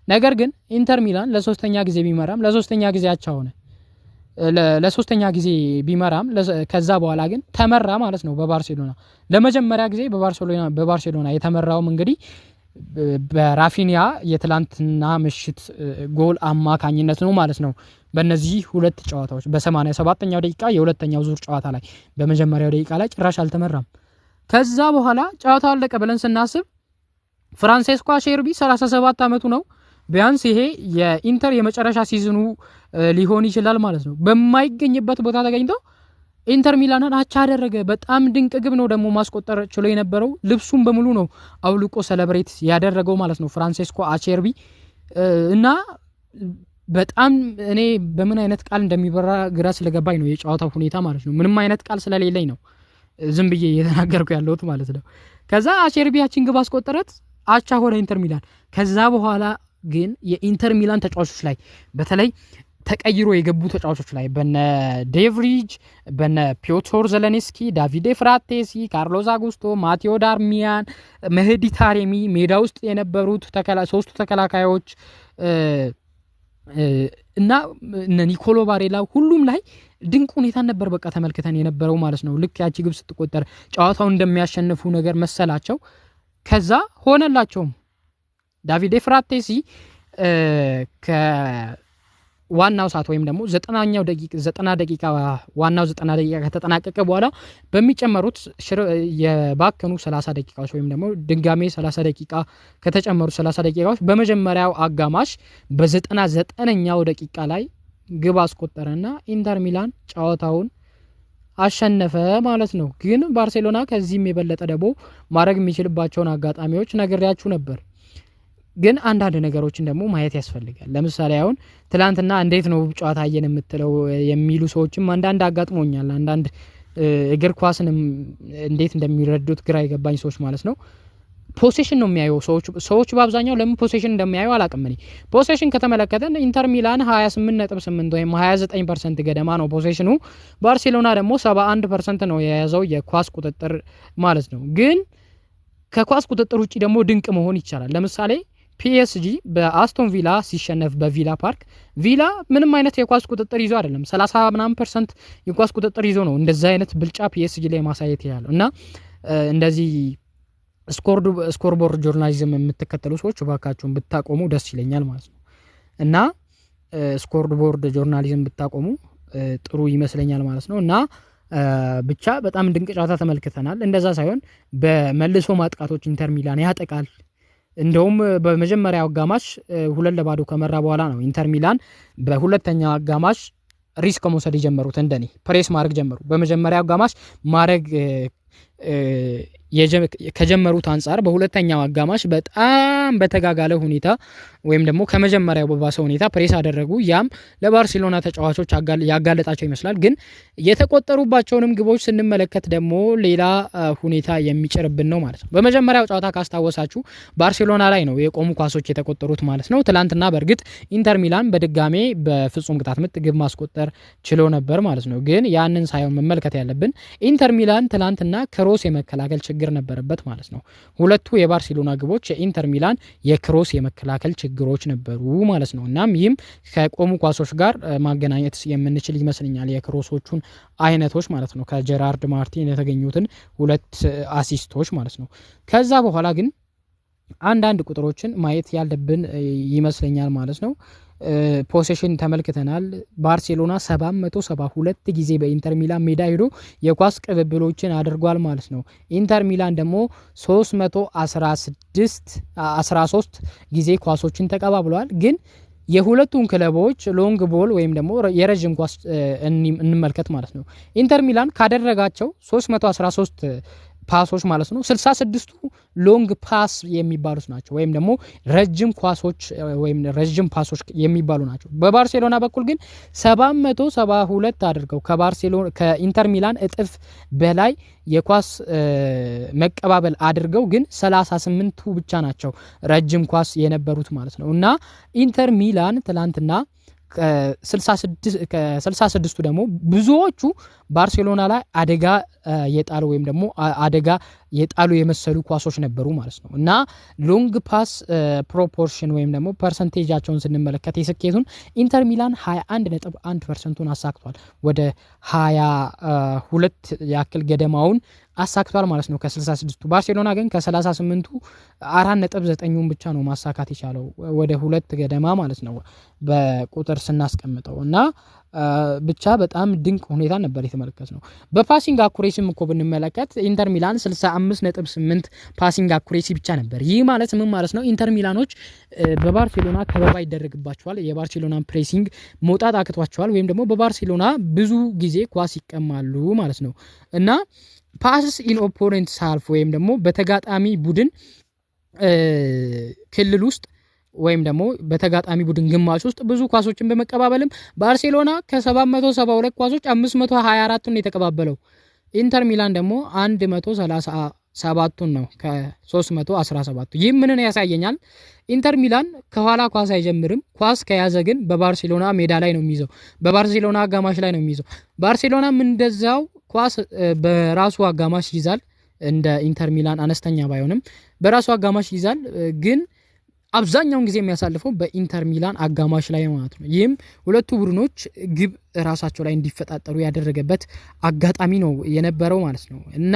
ነገር ግን ኢንተር ሚላን ለሶስተኛ ጊዜ ቢመራም ለሶስተኛ ጊዜ አቻ ሆነ። ለሶስተኛ ጊዜ ቢመራም ከዛ በኋላ ግን ተመራ ማለት ነው በባርሴሎና። ለመጀመሪያ ጊዜ በባርሴሎና የተመራውም እንግዲህ በራፊኒያ የትላንትና ምሽት ጎል አማካኝነት ነው ማለት ነው። በእነዚህ ሁለት ጨዋታዎች በ87ኛው ደቂቃ የሁለተኛው ዙር ጨዋታ ላይ፣ በመጀመሪያው ደቂቃ ላይ ጭራሽ አልተመራም። ከዛ በኋላ ጨዋታው አለቀ ብለን ስናስብ ፍራንሴስኮ አቼርቢ 37 ዓመቱ ነው። ቢያንስ ይሄ የኢንተር የመጨረሻ season ኑ ሊሆን ይችላል ማለት ነው። በማይገኝበት ቦታ ተገኝቶ ኢንተር ሚላንን አቻ አደረገ። በጣም ድንቅ ግብ ነው ደግሞ ማስቆጠር ችሎ የነበረው። ልብሱን በሙሉ ነው አውልቆ celebrate ያደረገው ማለት ነው ፍራንሴስኮ አቼርቢ። እና በጣም እኔ በምን አይነት ቃል እንደሚበራ ግራ ስለገባኝ ነው የጨዋታው ሁኔታ ማለት ነው። ምንም አይነት ቃል ስለሌለኝ ነው። ዝም ብዬ እየተናገርኩ ያለሁት ማለት ነው። ከዛ አቼርቢ ያችን ግብ አስቆጠረት፣ አቻ ሆነ ኢንተር ሚላን። ከዛ በኋላ ግን የኢንተር ሚላን ተጫዋቾች ላይ፣ በተለይ ተቀይሮ የገቡ ተጫዋቾች ላይ፣ በነ ዴቭሪጅ፣ በነ ፒዮቶር ዘለኔስኪ፣ ዳቪዴ ፍራቴሲ፣ ካርሎስ አጉስቶ፣ ማቴዎ ዳርሚያን፣ መህዲ ታሬሚ፣ ሜዳ ውስጥ የነበሩት ሶስቱ ተከላካዮች እና እነ ኒኮሎ ባሬላ ሁሉም ላይ ድንቅ ሁኔታን ነበር በቃ ተመልክተን የነበረው ማለት ነው። ልክ ያቺ ግብ ስትቆጠር ጨዋታውን እንደሚያሸንፉ ነገር መሰላቸው። ከዛ ሆነላቸውም። ዳቪዴ ፍራቴሲ ከዋናው ሰዓት ወይም ደግሞ 90ኛው ደቂቃ፣ 90 ደቂቃ፣ ዋናው 90 ደቂቃ ከተጠናቀቀ በኋላ በሚጨመሩት የባከኑ 30 ደቂቃዎች ወይም ደግሞ ድጋሜ 30 ደቂቃ ከተጨመሩ 30 ደቂቃዎች በመጀመሪያው አጋማሽ በ99ኛው ደቂቃ ላይ ግብ አስቆጠረና ኢንተር ሚላን ጨዋታውን አሸነፈ ማለት ነው። ግን ባርሴሎና ከዚህም የበለጠ ደግሞ ማድረግ የሚችልባቸውን አጋጣሚዎች ነግሬያችሁ ነበር። ግን አንዳንድ ነገሮችን ደግሞ ማየት ያስፈልጋል። ለምሳሌ አሁን ትላንትና እንዴት ነው ጨዋታ አየን የምትለው የሚሉ ሰዎችም አንዳንድ አጋጥሞኛል። አንዳንድ እግር ኳስንም እንዴት እንደሚረዱት ግራ የገባኝ ሰዎች ማለት ነው። Possession ነው የሚያዩ ሰዎች። ሰዎች በአብዛኛው ለምን possession እንደሚያዩ አላውቅም። እኔ possession ከተመለከተን ኢንተር ሚላን 28.8 ወይም 29% ገደማ ነው possession ኑ። ባርሴሎና ደግሞ 71% ነው የያዘው የኳስ ቁጥጥር ማለት ነው። ግን ከኳስ ቁጥጥር ውጭ ደግሞ ድንቅ መሆን ይቻላል። ለምሳሌ ፒኤስጂ በአስቶን ቪላ ሲሸነፍ በቪላ ፓርክ፣ ቪላ ምንም አይነት የኳስ ቁጥጥር ይዞ አይደለም፣ 30 ምናምን percent የኳስ ቁጥጥር ይዞ ነው እንደዛ አይነት ብልጫ ፒኤስጂ ላይ ማሳየት ያለው። እና እንደዚህ scoreboard journalism የምትከተሉ ሰዎች እባካችሁን ብታቆሙ ደስ ይለኛል ማለት ነው። እና scoreboard journalism ብታቆሙ ጥሩ ይመስለኛል ማለት ነው። እና ብቻ በጣም ድንቅ ጨዋታ ተመልክተናል። እንደዛ ሳይሆን በመልሶ ማጥቃቶች ኢንተር ሚላን ያጠቃል። እንደውም በመጀመሪያው አጋማሽ 2-0 ከመራ በኋላ ነው ኢንተር ሚላን በሁለተኛው አጋማሽ risk መውሰድ የጀመሩት፣ እንደኔ ፕሬስ ማድረግ ጀመሩ። በመጀመሪያው አጋማሽ ማድረግ ከጀመሩት አንጻር በሁለተኛው አጋማሽ በጣም በተጋጋለ ሁኔታ ወይም ደግሞ ከመጀመሪያው በባሰ ሁኔታ ፕሬስ አደረጉ። ያም ለባርሴሎና ተጫዋቾች ያጋለጣቸው ይመስላል። ግን የተቆጠሩባቸውንም ግቦች ስንመለከት ደግሞ ሌላ ሁኔታ የሚጭርብን ነው ማለት ነው። በመጀመሪያው ጨዋታ ካስታወሳችሁ ባርሴሎና ላይ ነው የቆሙ ኳሶች የተቆጠሩት ማለት ነው። ትላንትና በእርግጥ ኢንተር ሚላን በድጋሜ በፍጹም ቅጣት ምት ግብ ማስቆጠር ችሎ ነበር ማለት ነው። ግን ያንን ሳይሆን መመልከት ያለብን ኢንተር ሚላን ትላንትና cross የመከላከል ችግር ነበረበት ማለት ነው። ሁለቱ የባርሴሎና ግቦች የኢንተር ሚላን የ cross የመከላከል ችግሮች ነበሩ ማለት ነው። እናም ይህም ከቆሙ ኳሶች ጋር ማገናኘት የምንችል ይመስለኛል፣ የ cross ኦቹን አይነቶች ማለት ነው። ከጀራርድ ማርቲን የተገኙትን ሁለት assist ኦች ማለት ነው። ከዛ በኋላ ግን አንዳንድ ቁጥሮችን ማየት ያለብን ይመስለኛል ማለት ነው። Possession ተመልክተናል። ባርሴሎና 772 ጊዜ በኢንተር ሚላን ሜዳ ሄዶ የኳስ ቅብብሎችን አድርጓል ማለት ነው። ኢንተር ሚላን ደግሞ 316 13 ጊዜ ኳሶችን ተቀባብለዋል። ግን የሁለቱን ክለቦች long ball ወይም ደግሞ የረዥም ኳስ እንመልከት ማለት ነው። ኢንተር ሚላን ካደረጋቸው 313 pass ኦች ማለት ነው፣ 66ቱ long pass የሚባሉት ናቸው ወይም ደግሞ ረጅም ኳሶች ወይም ረጅም pass ኦች የሚባሉ ናቸው። በባርሴሎና በኩል ግን 772 አድርገው ከባርሴሎና ከኢንተር ሚላን እጥፍ በላይ የኳስ መቀባበል አድርገው ግን 38ቱ ብቻ ናቸው ረጅም ኳስ የነበሩት ማለት ነው። እና ኢንተር ሚላን ትላንትና ከ66ቱ ደግሞ ብዙዎቹ ባርሴሎና ላይ አደጋ የጣሉ ወይም ደግሞ አደጋ የጣሉ የመሰሉ ኳሶች ነበሩ ማለት ነው። እና long pass proportion ወይም ደግሞ percentage ኣቸውን ስንመለከት የስኬቱን ኢንተር ሚላን 21.1 percent ኡን አሳክቷል። ወደ 22 ያክል ገደማውን አሳክቷል ማለት ነው ከ66ቱ። ባርሴሎና ግን ከ38ቱ 4.9ን ብቻ ነው ማሳካት የቻለው፣ ወደ ሁለት ገደማ ማለት ነው በቁጥር ስናስቀምጠው። እና ብቻ በጣም ድንቅ ሁኔታ ነበር የተመለከትነው። በ passing accuracy ም እኮ ብንመለከት ኢንተር ሚላን 65.8 passing accuracy ብቻ ነበር። ይህ ማለት ምን ማለት ነው? ኢንተር ሚላኖች በባርሴሎና ከበባ ይደረግባቸዋል። የባርሴሎናን pressing መውጣት አቅቷቸዋል፣ ወይም ደግሞ በባርሴሎና ብዙ ጊዜ ኳስ ይቀማሉ ማለት ነው። እና passes in opponent half ወይም ደግሞ በተጋጣሚ ቡድን ክልል ውስጥ ወይም ደግሞ በተጋጣሚ ቡድን ግማሽ ውስጥ ብዙ ኳሶችን በመቀባበልም ባርሴሎና ከ772 ኳሶች 524ቱን የተቀባበለው። ኢንተር ሚላን ደግሞ 137ቱን ነው ከ317ቱ። ይህ ምንን ያሳየኛል? ኢንተር ሚላን ከኋላ ኳስ አይጀምርም። ኳስ ከያዘ ግን በባርሴሎና ሜዳ ላይ ነው የሚይዘው፣ በባርሴሎና አጋማሽ ላይ ነው የሚይዘው። ባርሴሎናም እንደዛው ኳስ በራሱ አጋማሽ ይይዛል። እንደ ኢንተር ሚላን አነስተኛ ባይሆንም በራሱ አጋማሽ ይይዛል፣ ግን አብዛኛውን ጊዜ የሚያሳልፈው በኢንተር ሚላን አጋማሽ ላይ ማለት ነው። ይህም ሁለቱ ቡድኖች ግብ ራሳቸው ላይ እንዲፈጣጠሩ ያደረገበት አጋጣሚ ነው የነበረው ማለት ነው። እና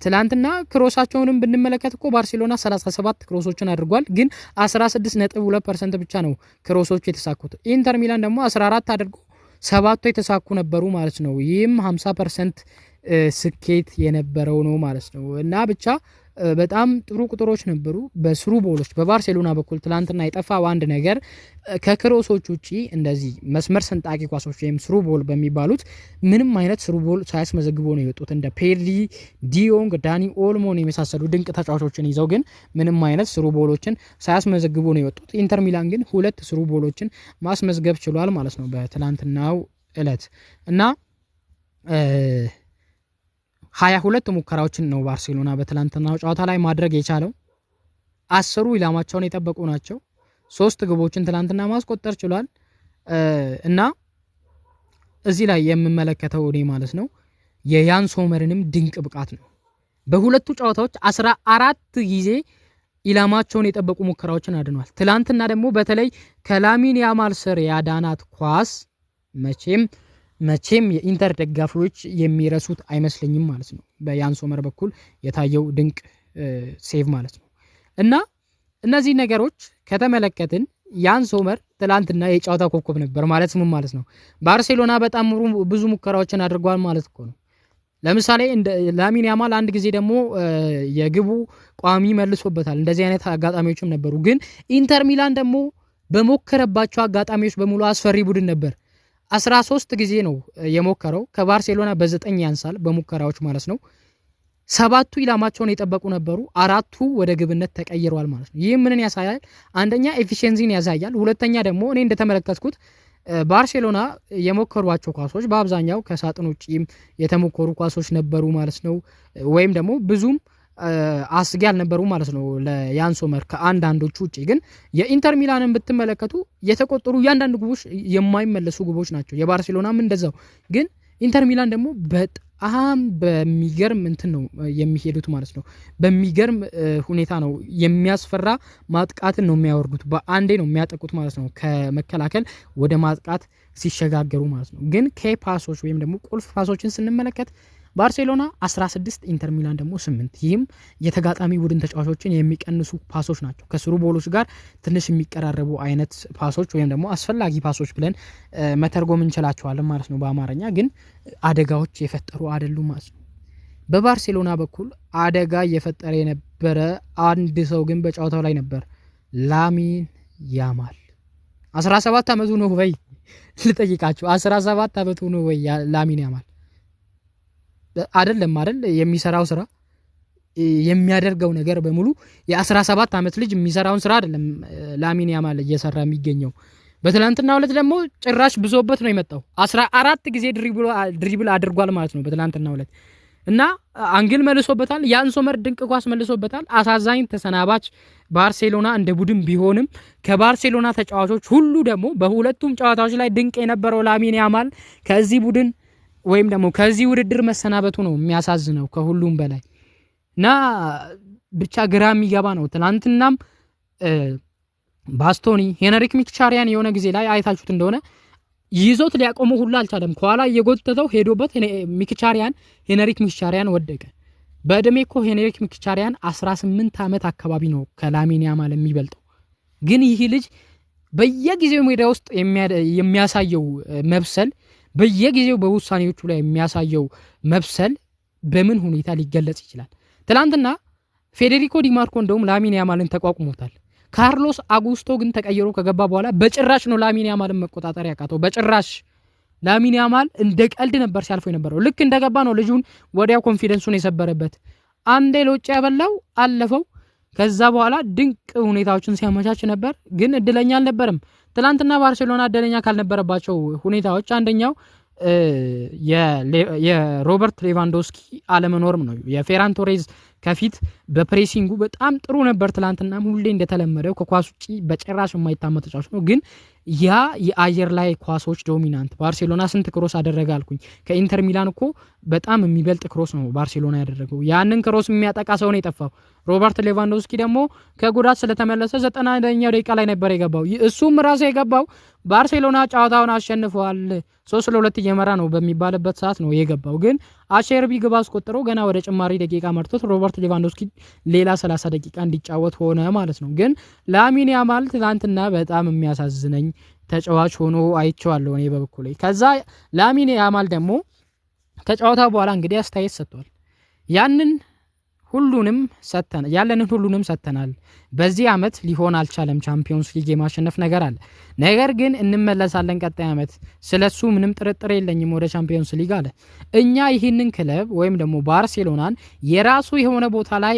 ትላንትና cross ኣቸውንም ብንመለከት እኮ ባርሴሎና 37 cross ኦችን አድርጓል፣ ግን 16.2% ብቻ ነው cross ኦቹ የተሳኩት። ኢንተር ሚላን ደግሞ 14 አድርጎ 7ቱ የተሳኩ ነበሩ ማለት ነው። ይህም 50% ስኬት የነበረው ነው ማለት ነው። እና ብቻ በጣም ጥሩ ቁጥሮች ነበሩ በ through ball ኦች። በባርሴሎና በኩል ትላንትና የጠፋው አንድ ነገር ከ cross ኦች ውጪ እንደዚህ መስመር ሰንጣቂ ኳሶች ወይም through ball በሚባሉት ምንም አይነት through ball ሳያስመዘግቡ ነው የወጡት። እንደ ፔድሪ፣ ዲዮንግ፣ ዳኒ ኦልሞን የመሳሰሉ ድንቅ ተጫዋቾችን ይዘው ግን ምንም አይነት through ball ኦችን ሳያስመዘግቡ ነው የወጡት። ኢንተር ሚላን ግን 2 through ball ኦችን ማስመዝገብ ችሏል ማለት ነው በትላንትናው እለት። እና 22 ሙከራዎችን ነው ባርሴሎና በትላንትናው ጨዋታ ላይ ማድረግ የቻለው። 10ሩ ኢላማቸውን የጠበቁ ናቸው። 3 ግቦችን ትላንትና ማስቆጠር ችሏል። እና እዚህ ላይ የምመለከተው እኔ ማለት ነው የያን ሶመርንም ድንቅ ብቃት ነው። በሁለቱ ጨዋታዎች 14 ጊዜ ኢላማቸውን የጠበቁ ሙከራዎችን አድኗል። ትላንትና ደግሞ በተለይ ከላሚን ያማል ስር ያዳናት ኳስ መቼም የኢንተር ደጋፊዎች የሚረሱት አይመስለኝም ማለት ነው። በያን ሶመር በኩል የታየው ድንቅ save ማለት ነው። እና እነዚህ ነገሮች ከተመለከትን ያን ሶመር ትላንትና የጨዋታ ኮከብ ነበር ማለት ምን ማለት ነው? ባርሴሎና በጣም ብዙ ሙከራዎችን አድርጓል ማለት እኮ ነው። ለምሳሌ እንደ ላሚን ያማል አንድ ጊዜ ደግሞ የግቡ ቋሚ መልሶበታል። እንደዚህ አይነት አጋጣሚዎችም ነበሩ። ግን ኢንተር ሚላን ደግሞ በሞከረባቸው አጋጣሚዎች በሙሉ አስፈሪ ቡድን ነበር። 13 ጊዜ ነው የሞከረው፣ ከባርሴሎና በ9 ያንሳል በሙከራዎች ማለት ነው። 7ቱ ኢላማቸውን የጠበቁ ነበሩ፣ 4ቱ ወደ ግብነት ተቀይረዋል ማለት ነው። ይህ ምንን ያሳያል? አንደኛ efficiency ን ያሳያል። ሁለተኛ ደግሞ እኔ እንደተመለከትኩት ባርሴሎና የሞከሯቸው ኳሶች በአብዛኛው ከሳጥን ውጪም የተሞከሩ ኳሶች ነበሩ ማለት ነው። ወይም ደግሞ ብዙም አስጊ አልነበሩ ማለት ነው ለያን ሶመር ከአንዳንዶቹ ውጪ። ግን የኢንተር ሚላንን ብትመለከቱ የተቆጠሩ እያንዳንዱ ግቦች የማይመለሱ ግቦች ናቸው። የባርሴሎናም እንደዛው። ግን ኢንተር ሚላን ደግሞ በጣም በሚገርም እንትን ነው የሚሄዱት ማለት ነው። በሚገርም ሁኔታ ነው የሚያስፈራ ማጥቃትን ነው የሚያወርዱት። በአንዴ ነው የሚያጠቁት ማለት ነው፣ ከመከላከል ወደ ማጥቃት ሲሸጋገሩ ማለት ነው። ግን key pass ኦች ወይም ደግሞ ቁልፍ pass ኦችን ስንመለከት ባርሴሎና 16፣ ኢንተር ሚላን ደግሞ 8። ይህም የተጋጣሚ ቡድን ተጫዋቾችን የሚቀንሱ pass ኦች ናቸው። ከ through ball ኦች ጋር ትንሽ የሚቀራረቡ አይነት pass ኦች ወይም ደግሞ አስፈላጊ pass ኦች ብለን መተርጎም እንችላቸዋለን ማለት ነው በአማርኛ። ግን አደጋዎች የፈጠሩ አይደሉም ማለት ነው። በባርሴሎና በኩል አደጋ እየፈጠረ የነበረ አንድ ሰው ግን በጨዋታው ላይ ነበር፣ ላሚን ያማል። 17 ዓመቱ ነው ወይ ልጠይቃችሁ? 17 ዓመቱ ነው ወይ ላሚን ያማል? አይደለም አይደል? የሚሰራው ስራ የሚያደርገው ነገር በሙሉ የ17 ዓመት ልጅ የሚሰራውን ስራ አይደለም ላሚን ያማል እየሰራ የሚገኘው። በትላንትናው ዕለት ደግሞ ጭራሽ ብዞበት ነው የመጣው። 14 ጊዜ dribble አድርጓል ማለት ነው በትላንትናው ዕለት። እና angle መልሶበታል። ያን ሶመር ድንቅ ኳስ መልሶበታል። አሳዛኝ ተሰናባች ባርሴሎና እንደ ቡድን ቢሆንም ከባርሴሎና ተጫዋቾች ሁሉ ደግሞ በሁለቱም ጨዋታዎች ላይ ድንቅ የነበረው ላሚን ያማል ከዚህ ቡድን ወይም ደግሞ ከዚህ ውድድር መሰናበቱ ነው የሚያሳዝነው ከሁሉም በላይ። እና ብቻ ግራ የሚገባ ነው። ትላንትናም ባስቶኒ ሄንሪክ ሚክቻሪያን የሆነ ጊዜ ላይ አይታችሁት እንደሆነ ይዞት ሊያቆመው ሁሉ አልቻለም። ከኋላ እየጎተተው ሄዶበት ሄንሪክ ሚክቻሪያን ወደቀ። በእድሜ እኮ ሄንሪክ ሚክቻሪያን 18 ዓመት አካባቢ ነው ከላሚን ያማል የሚበልጠው። ግን ይህ ልጅ በየጊዜው ሜዳ ውስጥ የሚያሳየው መብሰል፣ በየጊዜው በውሳኔዎቹ ላይ የሚያሳየው መብሰል በምን ሁኔታ ሊገለጽ ይችላል? ትላንትና ፌዴሪኮ ዲማርኮ እንደውም ላሚን ያማልን ተቋቁሞታል። ካርሎስ አጉስቶ ግን ተቀይሮ ከገባ በኋላ በጭራሽ ነው ላሚን ያማልን መቆጣጠር ያቃተው። በጭራሽ ላሚን ያማል እንደ ቀልድ ነበር ሲያልፈው የነበረው። ልክ እንደገባ ነው ልጁን ወዲያው confidence ኡን የሰበረበት። አንዴ ለውጭ ያበላው አለፈው። ከዛ በኋላ ድንቅ ሁኔታዎችን ሲያመቻች ነበር፣ ግን እድለኛ አልነበረም። ትላንትና ባርሴሎና እድለኛ ካልነበረባቸው ሁኔታዎች አንደኛው የሮበርት ሌቫንዶስኪ አለመኖርም ነው። የፌራን ቶሬዝ ከፊት በ pressing ኡ በጣም ጥሩ ነበር ትላንትና፣ ሁሌ እንደተለመደው ከኳስ ውጪ በጭራሽ የማይታማ ተጫዋች ነው። ግን ያ የአየር ላይ ኳሶች dominant፣ ባርሴሎና ስንት cross አደረገ አልኩኝ። ከኢንተር ሚላን እኮ በጣም የሚበልጥ cross ነው ባርሴሎና ያደረገው። ያንን cross የሚያጠቃ ሰው ነው የጠፋው። ሮበርት ሌቫንዶስኪ ደግሞ ከጉዳት ስለተመለሰ 91ኛው ደቂቃ ላይ ነበር የገባው። እሱም ራሱ የገባው ባርሴሎና ጨዋታውን አሸንፈዋል፣ 3-2 እየመራ ነው በሚባልበት ሰዓት ነው የገባው። ግን አቼርቢ ግብ አስቆጥሮ ገና ወደ ጭማሪ ደቂቃ መርቶት ሮበርት ሌቫንዶስኪ ሌላ 30 ደቂቃ እንዲጫወት ሆነ ማለት ነው። ግን ላሚን ያማል ትላንትና በጣም የሚያሳዝነኝ ተጫዋች ሆኖ አይቼዋለሁ እኔ በበኩሌ። ከዛ ላሚን ያማል ደግሞ ከጨዋታ በኋላ እንግዲህ አስተያየት ሰጥቷል። ያንን ሁሉንም ሰጥተናል፣ ያለንን ሁሉንም ሰጥተናል። በዚህ አመት ሊሆን አልቻለም፣ ቻምፒዮንስ ሊግ የማሸነፍ ነገር አለ። ነገር ግን እንመለሳለን ቀጣይ አመት፣ ስለሱ ምንም ጥርጥር የለኝም ወደ ቻምፒዮንስ ሊግ አለ። እኛ ይህንን ክለብ ወይም ደግሞ ባርሴሎናን የራሱ የሆነ ቦታ ላይ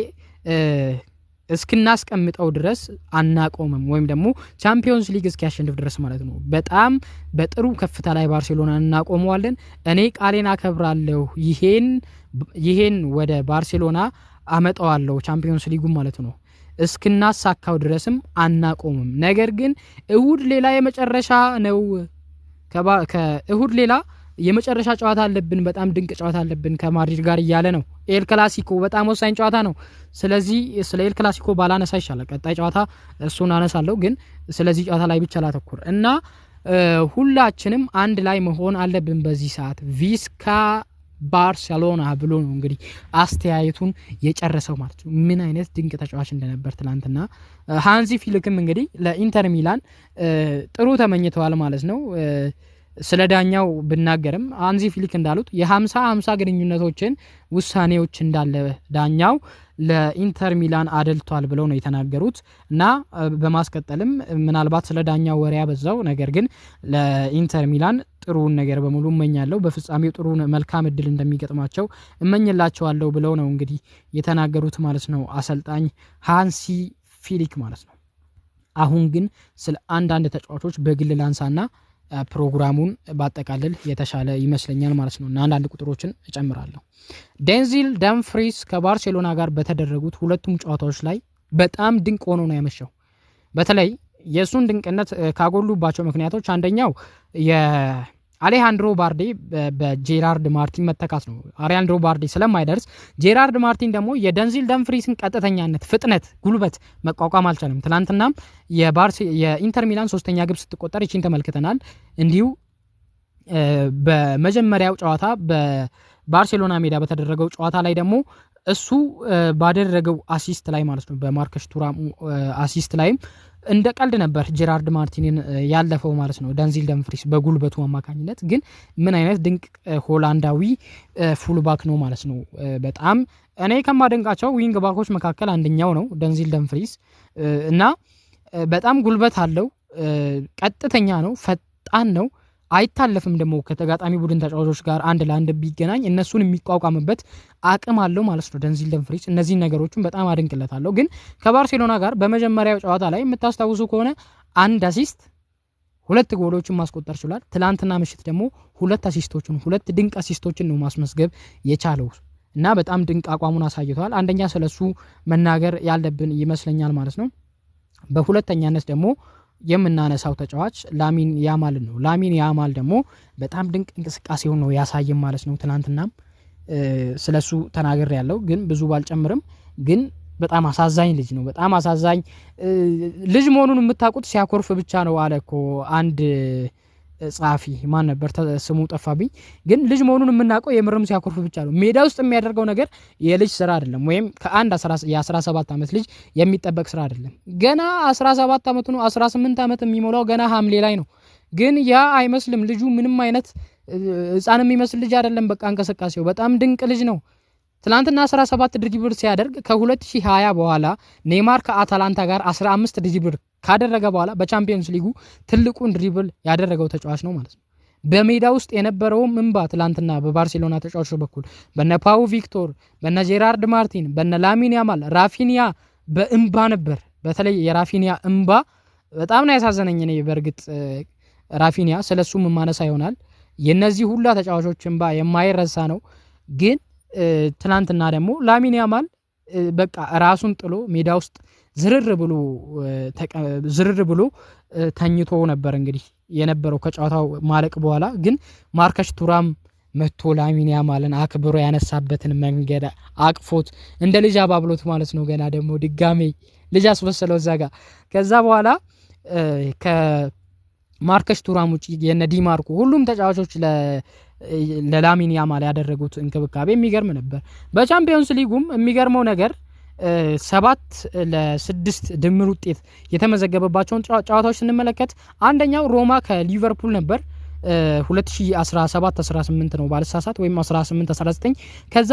እስክናስቀምጠው ድረስ አናቆምም፣ ወይም ደግሞ ቻምፒዮንስ ሊግ እስኪያሸንፍ ድረስ ማለት ነው። በጣም በጥሩ ከፍታ ላይ ባርሴሎናን እናቆመዋለን። እኔ ቃሌን አከብራለሁ። ይሄን ወደ ባርሴሎና አመጣዋለሁ፣ ቻምፒዮንስ ሊጉ ማለት ነው። እስክናሳካው ድረስም አናቆምም። ነገር ግን እሁድ ሌላ የመጨረሻ ነው። ከእሁድ ሌላ የመጨረሻ ጨዋታ አለብን፣ በጣም ድንቅ ጨዋታ አለብን ከማድሪድ ጋር እያለ ነው። ኤል ክላሲኮ በጣም ወሳኝ ጨዋታ ነው። ስለዚህ ስለ ኤል ክላሲኮ ባላነሳ ይሻላል። ቀጣይ ጨዋታ እሱን አነሳለሁ፣ ግን ስለዚህ ጨዋታ ላይ ብቻ ላተኩር እና ሁላችንም አንድ ላይ መሆን አለብን በዚህ ሰዓት፣ Visca ባርሴሎና ብሎ ነው እንግዲህ አስተያየቱን የጨረሰው ማለት ነው። ምን አይነት ድንቅ ተጫዋች እንደነበር ትላንትና። ሃንዚ ፊሊክም እንግዲህ ለኢንተር ሚላን ጥሩ ተመኝተዋል ማለት ነው። ስለ ዳኛው ብናገርም ሃንዚ ፊሊክ እንዳሉት የ50-50 ግንኙነቶችን ውሳኔዎች እንዳለ ዳኛው ለኢንተር ሚላን አደልቷል ብለው ነው የተናገሩት። እና በማስቀጠልም ምናልባት ስለ ዳኛው ወሬ ያበዛው፣ ነገር ግን ለኢንተር ሚላን ጥሩን ነገር በሙሉ እመኛለሁ፣ በፍጻሜው ጥሩ መልካም እድል እንደሚገጥማቸው እመኝላቸዋለሁ ብለው ነው እንግዲህ የተናገሩት ማለት ነው አሰልጣኝ ሃንሲ ፊሊክ ማለት ነው። አሁን ግን ስለ አንዳንድ ተጫዋቾች በግል ላንሳና ፕሮግራሙን ባጠቃልል የተሻለ ይመስለኛል ማለት ነው። እና አንዳንድ ቁጥሮችን እጨምራለሁ። ዴንዚል ደምፍሪስ ከባርሴሎና ጋር በተደረጉት ሁለቱም ጨዋታዎች ላይ በጣም ድንቅ ሆኖ ነው ያመሸው። በተለይ የእሱን ድንቅነት ካጎሉባቸው ምክንያቶች አንደኛው የአሌሃንድሮ ባርዴ በጄራርድ ማርቲን መተካት ነው። አሌሃንድሮ ባርዴ ስለማይደርስ ጄራርድ ማርቲን ደግሞ የደንዚል ደምፍሪስን ቀጥተኛነት፣ ፍጥነት፣ ጉልበት መቋቋም አልቻለም። ትናንትናም የኢንተር ሚላን 3ኛ ግብ ስትቆጠር ይቺን ተመልክተናል። እንዲሁ በመጀመሪያው ጨዋታ በባርሴሎና ሜዳ በተደረገው ጨዋታ ላይ ደግሞ እሱ ባደረገው assist ላይ ማለት ነው፣ በማርከስ ቱራም assist ላይም እንደ ቀልድ ነበር ጄራርድ ማርቲንን ያለፈው ማለት ነው ደንዚል ደምፍሪስ በጉልበቱ አማካኝነት። ግን ምን አይነት ድንቅ ሆላንዳዊ full back ነው ማለት ነው። በጣም እኔ ከማደንቃቸው wing back ኦች መካከል አንደኛው ነው ደንዚል ደምፍሪስ። እና በጣም ጉልበት አለው፣ ቀጥተኛ ነው፣ ፈጣን ነው፣ አይታለፍም። ደግሞ ከተጋጣሚ ቡድን ተጫዋቾች ጋር አንድ ለአንድ ቢገናኝ እነሱን የሚቋቋምበት አቅም አለው ማለት ነው ደንዚል ደምፍሪስ። እነዚህን ነገሮችን በጣም አድንቅለታለሁ። ግን ከባርሴሎና ጋር በመጀመሪያው ጨዋታ ላይ የምታስታውሱ ከሆነ 1 assist 2 ጎሎችን ማስቆጠር ችሏል። ትላንትና ምሽት ደግሞ 2 assist ኦችን፣ 2 ድንቅ assist ኦችን ነው ማስመዝገብ የቻለው እና በጣም ድንቅ አቋሙን አሳይቷል። አንደኛ ስለሱ መናገር ያለብን ይመስለኛል ማለት ነው። በሁለተኛነት ደግሞ የምናነሳው ተጫዋች ላሚን ያማል ነው። ላሚን ያማል ደግሞ በጣም ድንቅ እንቅስቃሴውን ነው ያሳየን ማለት ነው። ትናንትናም ስለሱ ተናግሬ ያለው ግን ብዙ ባልጨምርም፣ ግን በጣም አሳዛኝ ልጅ ነው። በጣም አሳዛኝ ልጅ መሆኑን የምታውቁት ሲያኮርፍ ብቻ ነው አለ እኮ አንድ ጸሐፊ፣ ማን ነበር ስሙ ጠፋብኝ። ግን ልጅ መሆኑን የምናውቀው የምርም ሲያኮርፍ ብቻ ነው። ሜዳ ውስጥ የሚያደርገው ነገር የልጅ ስራ አይደለም፣ ወይም ከአንድ የ17 ዓመት ልጅ የሚጠበቅ ስራ አይደለም። ገና 17 ዓመቱ ነው፣ 18 ዓመት የሚሞላው ገና ሐምሌ ላይ ነው። ግን ያ አይመስልም። ልጁ ምንም አይነት ህፃን የሚመስል ልጅ አይደለም። በቃ እንቅስቃሴው በጣም ድንቅ ልጅ ነው። ትላንትና 17 dribble ሲያደርግ ከ2020 በኋላ ኔይማር ከአታላንታ ጋር 15 dribble ካደረገ በኋላ በቻምፒየንስ ሊጉ ትልቁን dribble ያደረገው ተጫዋች ነው ማለት ነው። በሜዳ ውስጥ የነበረውም እንባ ትላንትና በባርሴሎና ተጫዋቾች በኩል በነ ፓው ቪክቶር፣ በነ ጄራርድ ማርቲን፣ በነ ላሚን ያማል፣ ራፊኒያ በእንባ ነበር። በተለይ የራፊኒያ እንባ በጣም ነው ያሳዘነኝ እኔ። በእርግጥ ራፊኒያ ስለሱም ማነሳ ይሆናል። የነዚህ ሁላ ተጫዋቾች እንባ የማይረሳ ነው። ግን ትናንትና ደግሞ ላሚን ያማል በቃ ራሱን ጥሎ ሜዳ ውስጥ ዝርር ብሎ ተኝቶ ነበር እንግዲህ የነበረው ከጨዋታው ማለቅ በኋላ። ግን ማርከስ ቱራም መጥቶ ላሚን ያማልን አክብሮ ያነሳበትን መንገድ አቅፎት እንደ ልጅ አባብሎት ማለት ነው። ገና ደግሞ ድጋሜ ልጅ አስመሰለው እዛ ጋር። ከዛ በኋላ ከማርከስ ቱራም ውጭ የነ ዲማርኮ ሁሉም ተጫዋቾች ለላሚን ያማል ያደረጉት እንክብካቤ የሚገርም ነበር። በቻምፒዮንስ ሊጉም የሚገርመው ነገር 7-6 ድምር ውጤት የተመዘገበባቸውን ጨዋታዎች ስንመለከት አንደኛው ሮማ ከሊቨርፑል ነበር። 2017-18 ነው ባልሳሳት፣ ወይም 18-19። ከዛ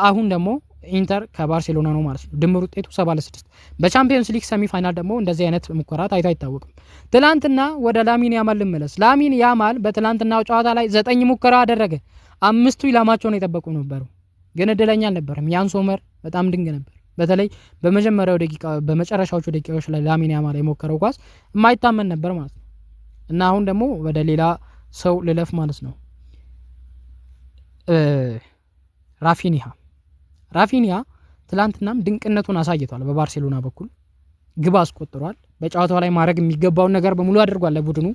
አሁን ደግሞ ኢንተር ከባርሴሎና ነው ማለት ነው። ድምር ውጤቱ 7-6። በቻምፒዮንስ ሊግ semi final ደግሞ እንደዚህ አይነት ሙከራ ታይቶ አይታወቅም። ትላንትና ወደ ላሚን ያማል ልመለስ። ላሚን ያማል በትላንትናው ጨዋታ ላይ 9 ሙከራ አደረገ። 5ቱ ኢላማቸውን የጠበቁ ነበሩ፣ ግን እድለኛ አልነበረም። ያን ሶመር በጣም ድንቅ ነበር። በተለይ በመጀመሪያው ደቂቃ በመጨረሻዎቹ ደቂቃዎች ላይ ላሚን ያማል የሞከረው ኳስ የማይታመን ነበር ማለት ነው። እና አሁን ደግሞ ወደ ሌላ ሰው ልለፍ ማለት ነው። ራፊኒያ ትላንትናም ድንቅነቱን አሳይቷል። በባርሴሎና በኩል ግብ አስቆጥሯል። በጨዋታው ላይ ማድረግ የሚገባውን ነገር በሙሉ አድርጓል ለቡድኑ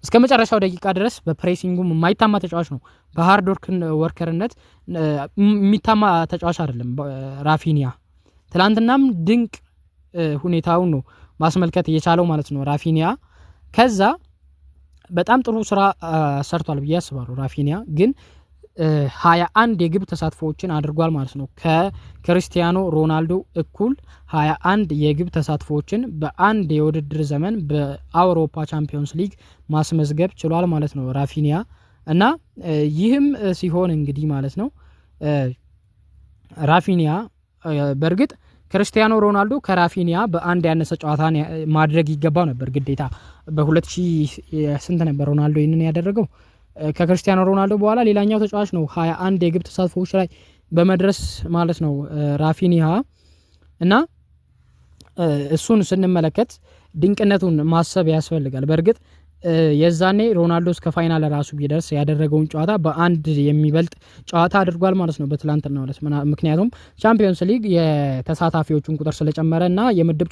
እስከ መጨረሻው ደቂቃ ድረስ። በ pressing ኡም የማይታማ ተጫዋች ነው። በ hard worker ነት የሚታማ ተጫዋች አይደለም ራፊኒያ። ትላንትናም ድንቅ ሁኔታውን ነው ማስመልከት እየቻለው ማለት ነው ራፊኒያ። ከዛ በጣም ጥሩ ስራ ሰርቷል ብዬ አስባለሁ። ራፊኒያ ግን 21 የግብ ተሳትፎዎችን አድርጓል ማለት ነው። ከክርስቲያኖ ሮናልዶ እኩል 21 የግብ ተሳትፎዎችን በአንድ የውድድር ዘመን በአውሮፓ ቻምፒዮንስ ሊግ ማስመዝገብ ችሏል ማለት ነው ራፊኒያ። እና ይህም ሲሆን እንግዲህ ማለት ነው ራፊኒያ በእርግጥ ክርስቲያኖ ሮናልዶ ከራፊኒያ በአንድ ያነሰ ጨዋታ ማድረግ ይገባው ነበር ግዴታ። በ2000 ስንት ነበር ሮናልዶ ይህንን ያደረገው? ከክርስቲያኖ ሮናልዶ በኋላ ሌላኛው ተጫዋች ነው 21 የግብ ተሳትፎዎች ላይ በመድረስ ማለት ነው ራፊኒያ። እና እሱን ስንመለከት ድንቅነቱን ማሰብ ያስፈልጋል። በእርግጥ የዛኔ ሮናልዶ እስከ final ራሱ ቢደርስ ያደረገውን ጨዋታ በአንድ የሚበልጥ ጨዋታ አድርጓል ማለት ነው በትላንትናው ዕለት። ምክንያቱም ቻምፒዮንስ ሊግ የተሳታፊዎቹን ቁጥር ስለጨመረ እና የምድብ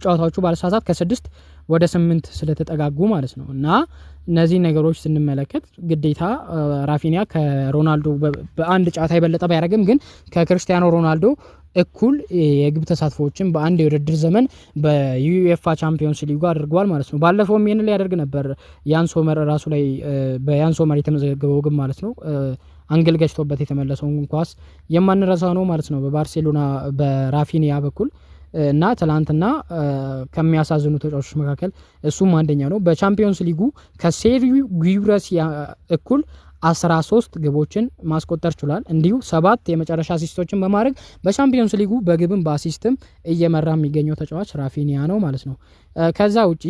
ጨዋታዎቹ ባለሳሳት ከ6 ወደ 8 ስለተጠጋጉ ማለት ነው። እና እነዚህ ነገሮች ስንመለከት ግዴታ ራፊኒያ ከሮናልዶ በአንድ ጨዋታ የበለጠ ባያደርግም ግን ከክርስቲያኖ ሮናልዶ እኩል የግብ ተሳትፎዎችን በአንድ የውድድር ዘመን በዩኤፋ ቻምፒዮንስ ሊጉ አድርጓል ማለት ነው። ባለፈውም ይህንን ሊያደርግ ነበር ያን ሶመር ራሱ ላይ በያን ሶመር የተመዘገበው ግብ ማለት ነው። አንግል ገጭቶበት የተመለሰውን ኳስ የማንረሳው ነው ማለት ነው በባርሴሎና በራፊኒያ በኩል። እና ትላንትና ከሚያሳዝኑ ተጫዋቾች መካከል እሱም አንደኛ ነው። በቻምፒዮንስ ሊጉ ከሴሪው ጉይረሲ እኩል 13 ግቦችን ማስቆጠር ችሏል። እንዲሁ 7 የመጨረሻ assist ኦችን በማድረግ በቻምፒዮንስ ሊጉ በግብም በ assist ም እየመራ የሚገኘው ተጫዋች ራፊኒያ ነው ማለት ነው። ከዛ ውጪ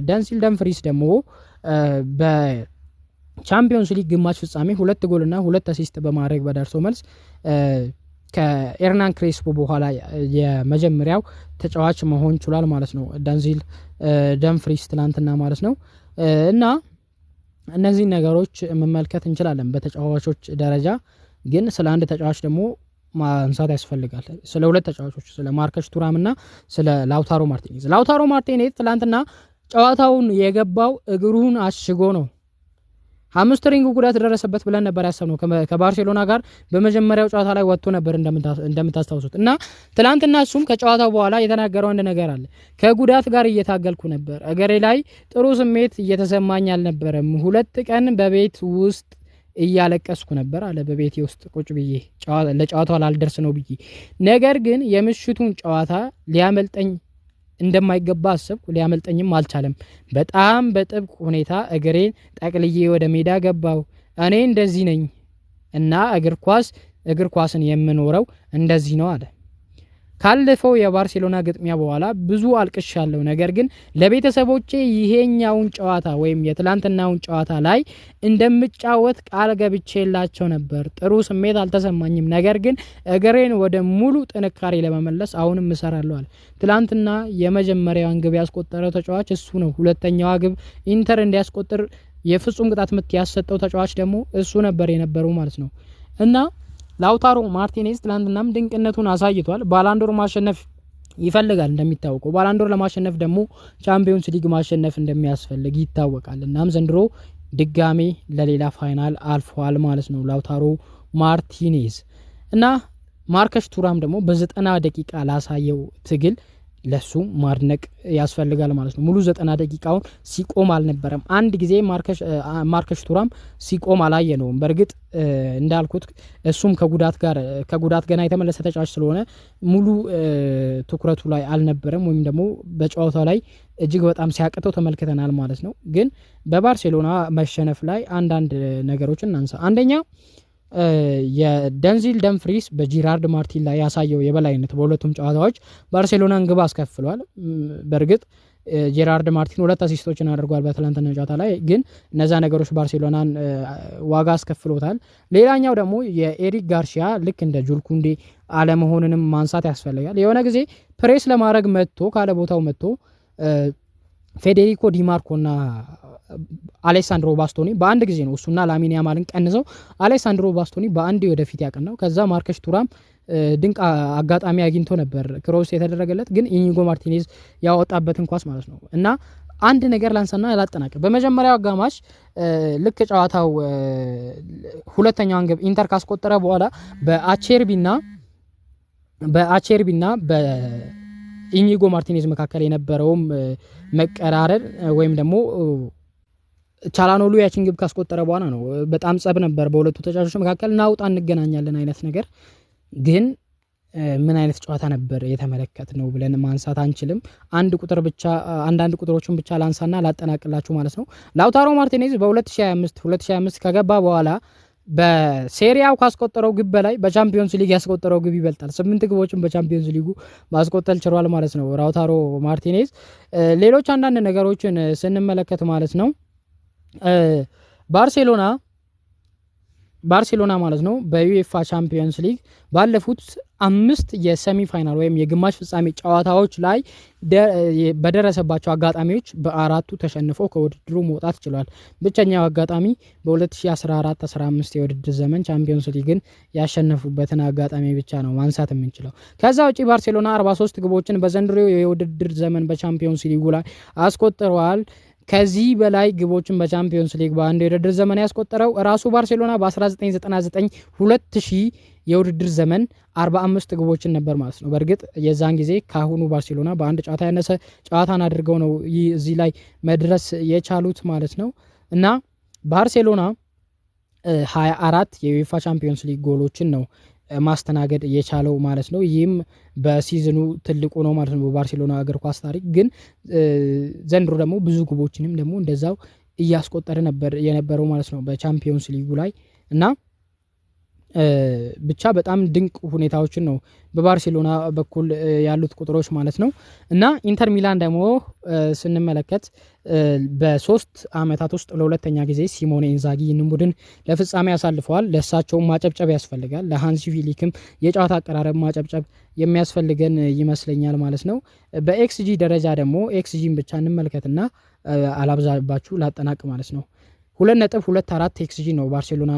ደንሲል ደምፍሪስ ደግሞ በቻምፒዮንስ ሊግ ግማሽ ፍጻሜ 2 ጎልና 2 assist በማድረግ በደርሶ መልስ ከኤርናን ክሬስፖ በኋላ የመጀመሪያው ተጫዋች መሆን ችሏል ማለት ነው ደንዚል ደምፍሪስ ትላንትና ማለት ነው። እና እነዚህ ነገሮች መመልከት እንችላለን በተጫዋቾች ደረጃ። ግን ስለ አንድ ተጫዋች ደግሞ ማንሳት ያስፈልጋል። ስለ ሁለት ተጫዋቾች፣ ስለ ማርከስ ቱራም እና ስለ ላውታሮ ማርቲኔዝ። ላውታሮ ማርቲኔዝ ትላንትና ጨዋታውን የገባው እግሩን አሽጎ ነው። Hamstring ጉዳት ደረሰበት ብለን ነበር ያሰብነው። ከባርሴሎና ጋር በመጀመሪያው ጨዋታ ላይ ወጥቶ ነበር እንደምታስታውሱት። እና ትላንትና እሱም ከጨዋታው በኋላ የተናገረው አንድ ነገር አለ። ከጉዳት ጋር እየታገልኩ ነበር፣ እግሬ ላይ ጥሩ ስሜት እየተሰማኝ አልነበረም። 2 ቀን በቤት ውስጥ እያለቀስኩ ነበር አለ። በቤቴ ውስጥ ቁጭ ብዬ ለጨዋታው ላልደርስ ነው ብዬ፣ ነገር ግን የምሽቱን ጨዋታ ሊያመልጠኝ እንደማይገባ አሰብኩ። ሊያመልጠኝም አልቻለም። በጣም በጥብቅ ሁኔታ እግሬን ጠቅልዬ ወደ ሜዳ ገባው። እኔ እንደዚህ ነኝ እና እግር ኳስን የምኖረው እንደዚህ ነው አለ። ካለፈው የባርሴሎና ግጥሚያ በኋላ ብዙ አልቅሻለሁ፣ ነገር ግን ለቤተሰቦቼ ይሄኛውን ጨዋታ ወይም የትላንትናውን ጨዋታ ላይ እንደምጫወት ቃል ገብቼላቸው ነበር። ጥሩ ስሜት አልተሰማኝም፣ ነገር ግን እግሬን ወደ ሙሉ ጥንካሬ ለመመለስ አሁንም እሰራለሁ አለ። ትላንትና የመጀመሪያዋን ግብ ያስቆጠረው ተጫዋች እሱ ነው። ሁለተኛዋ ግብ ኢንተር እንዲያስቆጥር የፍጹም ቅጣት ምት ያሰጠው ተጫዋች ደግሞ እሱ ነበር የነበረው ማለት ነው። እና ላውታሮ ማርቲኔዝ ትላንትናም ድንቅነቱን አሳይቷል። ባላንዶር ማሸነፍ ይፈልጋል። እንደሚታወቀው ባላንዶር ለማሸነፍ ደግሞ ቻምፒዮንስ ሊግ ማሸነፍ እንደሚያስፈልግ ይታወቃል። እናም ዘንድሮ ድጋሜ ለሌላ final አልፏል ማለት ነው ላውታሮ ማርቲኔዝ። እና ማርከስ ቱራም ደግሞ በ90 ደቂቃ ላሳየው ትግል ለሱ ማድነቅ ያስፈልጋል ማለት ነው። ሙሉ 90 ደቂቃውን ሲቆም አልነበረም። አንድ ጊዜ ማርከስ ቱራም ሲቆም አላየነውም። በእርግጥ እንዳልኩት እሱም ከጉዳት ጋር ከጉዳት ገና የተመለሰ ተጫዋች ስለሆነ ሙሉ ትኩረቱ ላይ አልነበረም፣ ወይም ደግሞ በጨዋታው ላይ እጅግ በጣም ሲያቅተው ተመልክተናል ማለት ነው። ግን በባርሴሎና መሸነፍ ላይ አንዳንድ ነገሮችን እናንሳ። አንደኛ የደንዚል ደምፍሪስ በጂራርድ ማርቲን ላይ ያሳየው የበላይነት በሁለቱም ጨዋታዎች ባርሴሎናን ግብ አስከፍሏል። በእርግጥ ጄራርድ ማርቲን 2 assist ኦችን አድርጓል በትላንትና ጨዋታ ላይ፣ ግን እነዛ ነገሮች ባርሴሎናን ዋጋ አስከፍሎታል። ሌላኛው ደግሞ የኤሪክ ጋርሺያ ልክ እንደ ጁል ኩንዴ አለመሆንንም ማንሳት ያስፈልጋል። የሆነ ጊዜ ፕሬስ ለማድረግ መጥቶ ካለ ቦታው መጥቶ ፌዴሪኮ ዲማርኮና አሌሳንድሮ ባስቶኒ በአንድ ጊዜ ነው እሱና ላሚን ያማልን ቀንሰው አሌሳንድሮ ባስቶኒ በአንድ ወደፊት ያቀናው። ከዛ ማርከስ ቱራም ድንቅ አጋጣሚ አግኝቶ ነበር cross የተደረገለት፣ ግን ኢኒጎ ማርቲኔዝ ያወጣበትን ኳስ ማለት ነው። እና አንድ ነገር ላንሳና ላጠናቅቅ። በመጀመሪያው አጋማሽ ልክ ጨዋታው ሁለተኛውን ግብ ኢንተር ካስቆጠረ በኋላ በአቼርቢና በኢኒጎ ማርቲኔዝ መካከል የነበረውም መቀራረብ ወይም ደግሞ ቻላኖሉ ያችን ግብ ካስቆጠረ በኋላ ነው በጣም ጸብ ነበር በሁለቱ ተጫዋቾች መካከል፣ ናውጣ እንገናኛለን አይነት ነገር። ግን ምን አይነት ጨዋታ ነበር የተመለከትነው ብለን ማንሳት አንችልም። አንድ ቁጥር ብቻ አንዳንድ ቁጥሮችን ብቻ ላንሳና ላጠናቅላችሁ ማለት ነው። ላውታሮ ማርቲኔዝ በ2025 ከገባ በኋላ በሴሪያው ካስቆጠረው ግብ በላይ በቻምፒዮንስ ሊግ ያስቆጠረው ግብ ይበልጣል። 8 ግቦችን በቻምፒዮንስ ሊጉ ማስቆጠር ችሏል ማለት ነው ላውታሮ ማርቲኔዝ። ሌሎች አንዳንድ ነገሮችን ስንመለከት ማለት ነው ባርሴሎና ማለት ነው በዩኤፋ ቻምፒዮንስ ሊግ ባለፉት 5 የ semi final ወይም የግማሽ ፍጻሜ ጨዋታዎች ላይ በደረሰባቸው አጋጣሚዎች በ4ቱ ተሸንፎ ከውድድሩ መውጣት ችሏል። ብቸኛው አጋጣሚ በ2014-15 የውድድር ዘመን ቻምፒዮንስ ሊግን ያሸነፉበትን አጋጣሚ ብቻ ነው ማንሳት የምንችለው። ከዛ ውጪ ባርሴሎና 43 ግቦችን በዘንድሮ የውድድር ዘመን በቻምፒዮንስ ሊጉ ላይ አስቆጥረዋል። ከዚህ በላይ ግቦችን በቻምፒዮንስ ሊግ በአንድ የውድድር ዘመን ያስቆጠረው ራሱ ባርሴሎና በ1999-2000 የውድድር ዘመን 45 ግቦችን ነበር ማለት ነው። በእርግጥ የዛን ጊዜ ካሁኑ ባርሴሎና በአንድ ጨዋታ ያነሰ ጨዋታን አድርገው ነው እዚህ ላይ መድረስ የቻሉት ማለት ነው። እና ባርሴሎና 24 የዩኤፋ ቻምፒዮንስ ሊግ ጎሎችን ነው ማስተናገድ የቻለው ማለት ነው። ይህም በ season ኑ ትልቁ ነው ማለት ነው በባርሴሎና እግር ኳስ ታሪክ። ግን ዘንድሮ ደግሞ ብዙ ግቦችንም ደግሞ እንደዛው እያስቆጠረ ነበር የነበረው ማለት ነው በቻምፒዮንስ ሊጉ ላይ። እና ብቻ በጣም ድንቅ ሁኔታዎችን ነው በባርሴሎና በኩል ያሉት ቁጥሮች ማለት ነው። እና ኢንተር ሚላን ደግሞ ስንመለከት በ3 አመታት ውስጥ ለሁለተኛ ጊዜ ሲሞኔ ኢንዛጊ ይህንን ቡድን ለፍጻሜ አሳልፈዋል። ለእሳቸውም ማጨብጨብ ያስፈልጋል። ለሃንሲ ፊሊክም የጨዋታ አቀራረብ ማጨብጨብ የሚያስፈልገን ይመስለኛል ማለት ነው። በኤክስጂ ደረጃ ደግሞ ኤክስጂን ብቻ እንመልከትና አላብዛባችሁ ላጠናቅ ማለት ነው። 2.24 ኤክስጂ ነው ባርሴሎና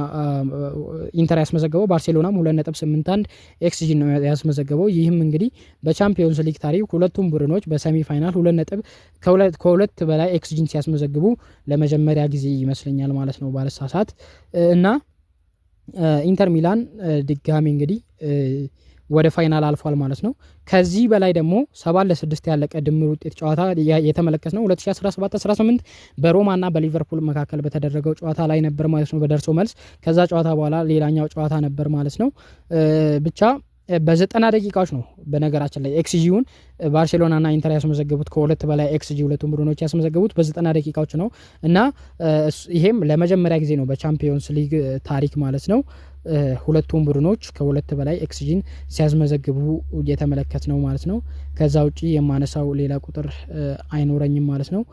ኢንተር ያስመዘገበው። ባርሴሎናም 2.81 ኤክስጂ ነው ያስመዘገበው። ይህም እንግዲህ በቻምፒዮንስ ሊግ ታሪክ ሁለቱም ቡድኖች በ semi final 2.2 በላይ ኤክስጂን ሲያስመዘግቡ ለመጀመሪያ ጊዜ ይመስለኛል ማለት ነው ባለሳሳት። እና ኢንተር ሚላን ድጋሚ እንግዲህ ወደ final አልፏል ማለት ነው። ከዚህ በላይ ደግሞ 7-6 ያለቀ ድምር ውጤት ጨዋታ የተመለከትነው 2017-18 በሮማና በሊቨርፑል መካከል በተደረገው ጨዋታ ላይ ነበር ማለት ነው በደርሶ መልስ። ከዛ ጨዋታ በኋላ ሌላኛው ጨዋታ ነበር ማለት ነው። ብቻ በ90 ደቂቃዎች ነው በነገራችን ላይ ኤክስጂውን ባርሴሎናና ኢንተር ያስመዘገቡት፣ ከሁለት በላይ ኤክስጂ ሁለቱም ቡድኖች ያስመዘገቡት በ90 ደቂቃዎች ነው። እና ይሄም ለመጀመሪያ ጊዜ ነው በቻምፒዮንስ ሊግ ታሪክ ማለት ነው። ሁለቱም ቡድኖች ከ2 በላይ ኤክስጂን ሲያስመዘግቡ እየተመለከት ነው ማለት ነው። ከዛ ውጪ የማነሳው ሌላ ቁጥር አይኖረኝም ማለት ነው።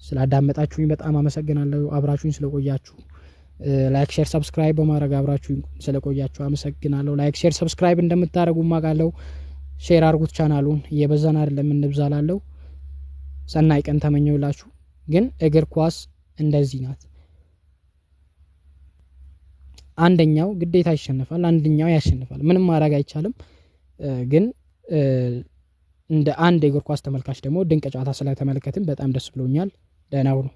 ስላዳመጣችሁኝ በጣም አመሰግናለሁ። አብራችሁኝ ስለቆያችሁ like፣ share፣ subscribe በማድረግ አብራችሁኝ ስለቆያችሁ አመሰግናለሁ። Like፣ share፣ subscribe እንደምታደርጉ ማቃለሁ። Share አድርጉት ቻናሉን፣ እየበዛን አይደለም እንብዛላለሁ። ሰናይ ቀን ተመኘውላችሁ። ግን እግር ኳስ እንደዚህ ናት። አንደኛው ግዴታ ይሸነፋል፣ አንደኛው ያሸንፋል። ምንም ማድረግ አይቻልም። ግን እንደ አንድ የእግር ኳስ ተመልካች ደግሞ ድንቅ ጨዋታ ስለተመለከትን በጣም ደስ ብሎኛል። ደህና ሁኑ።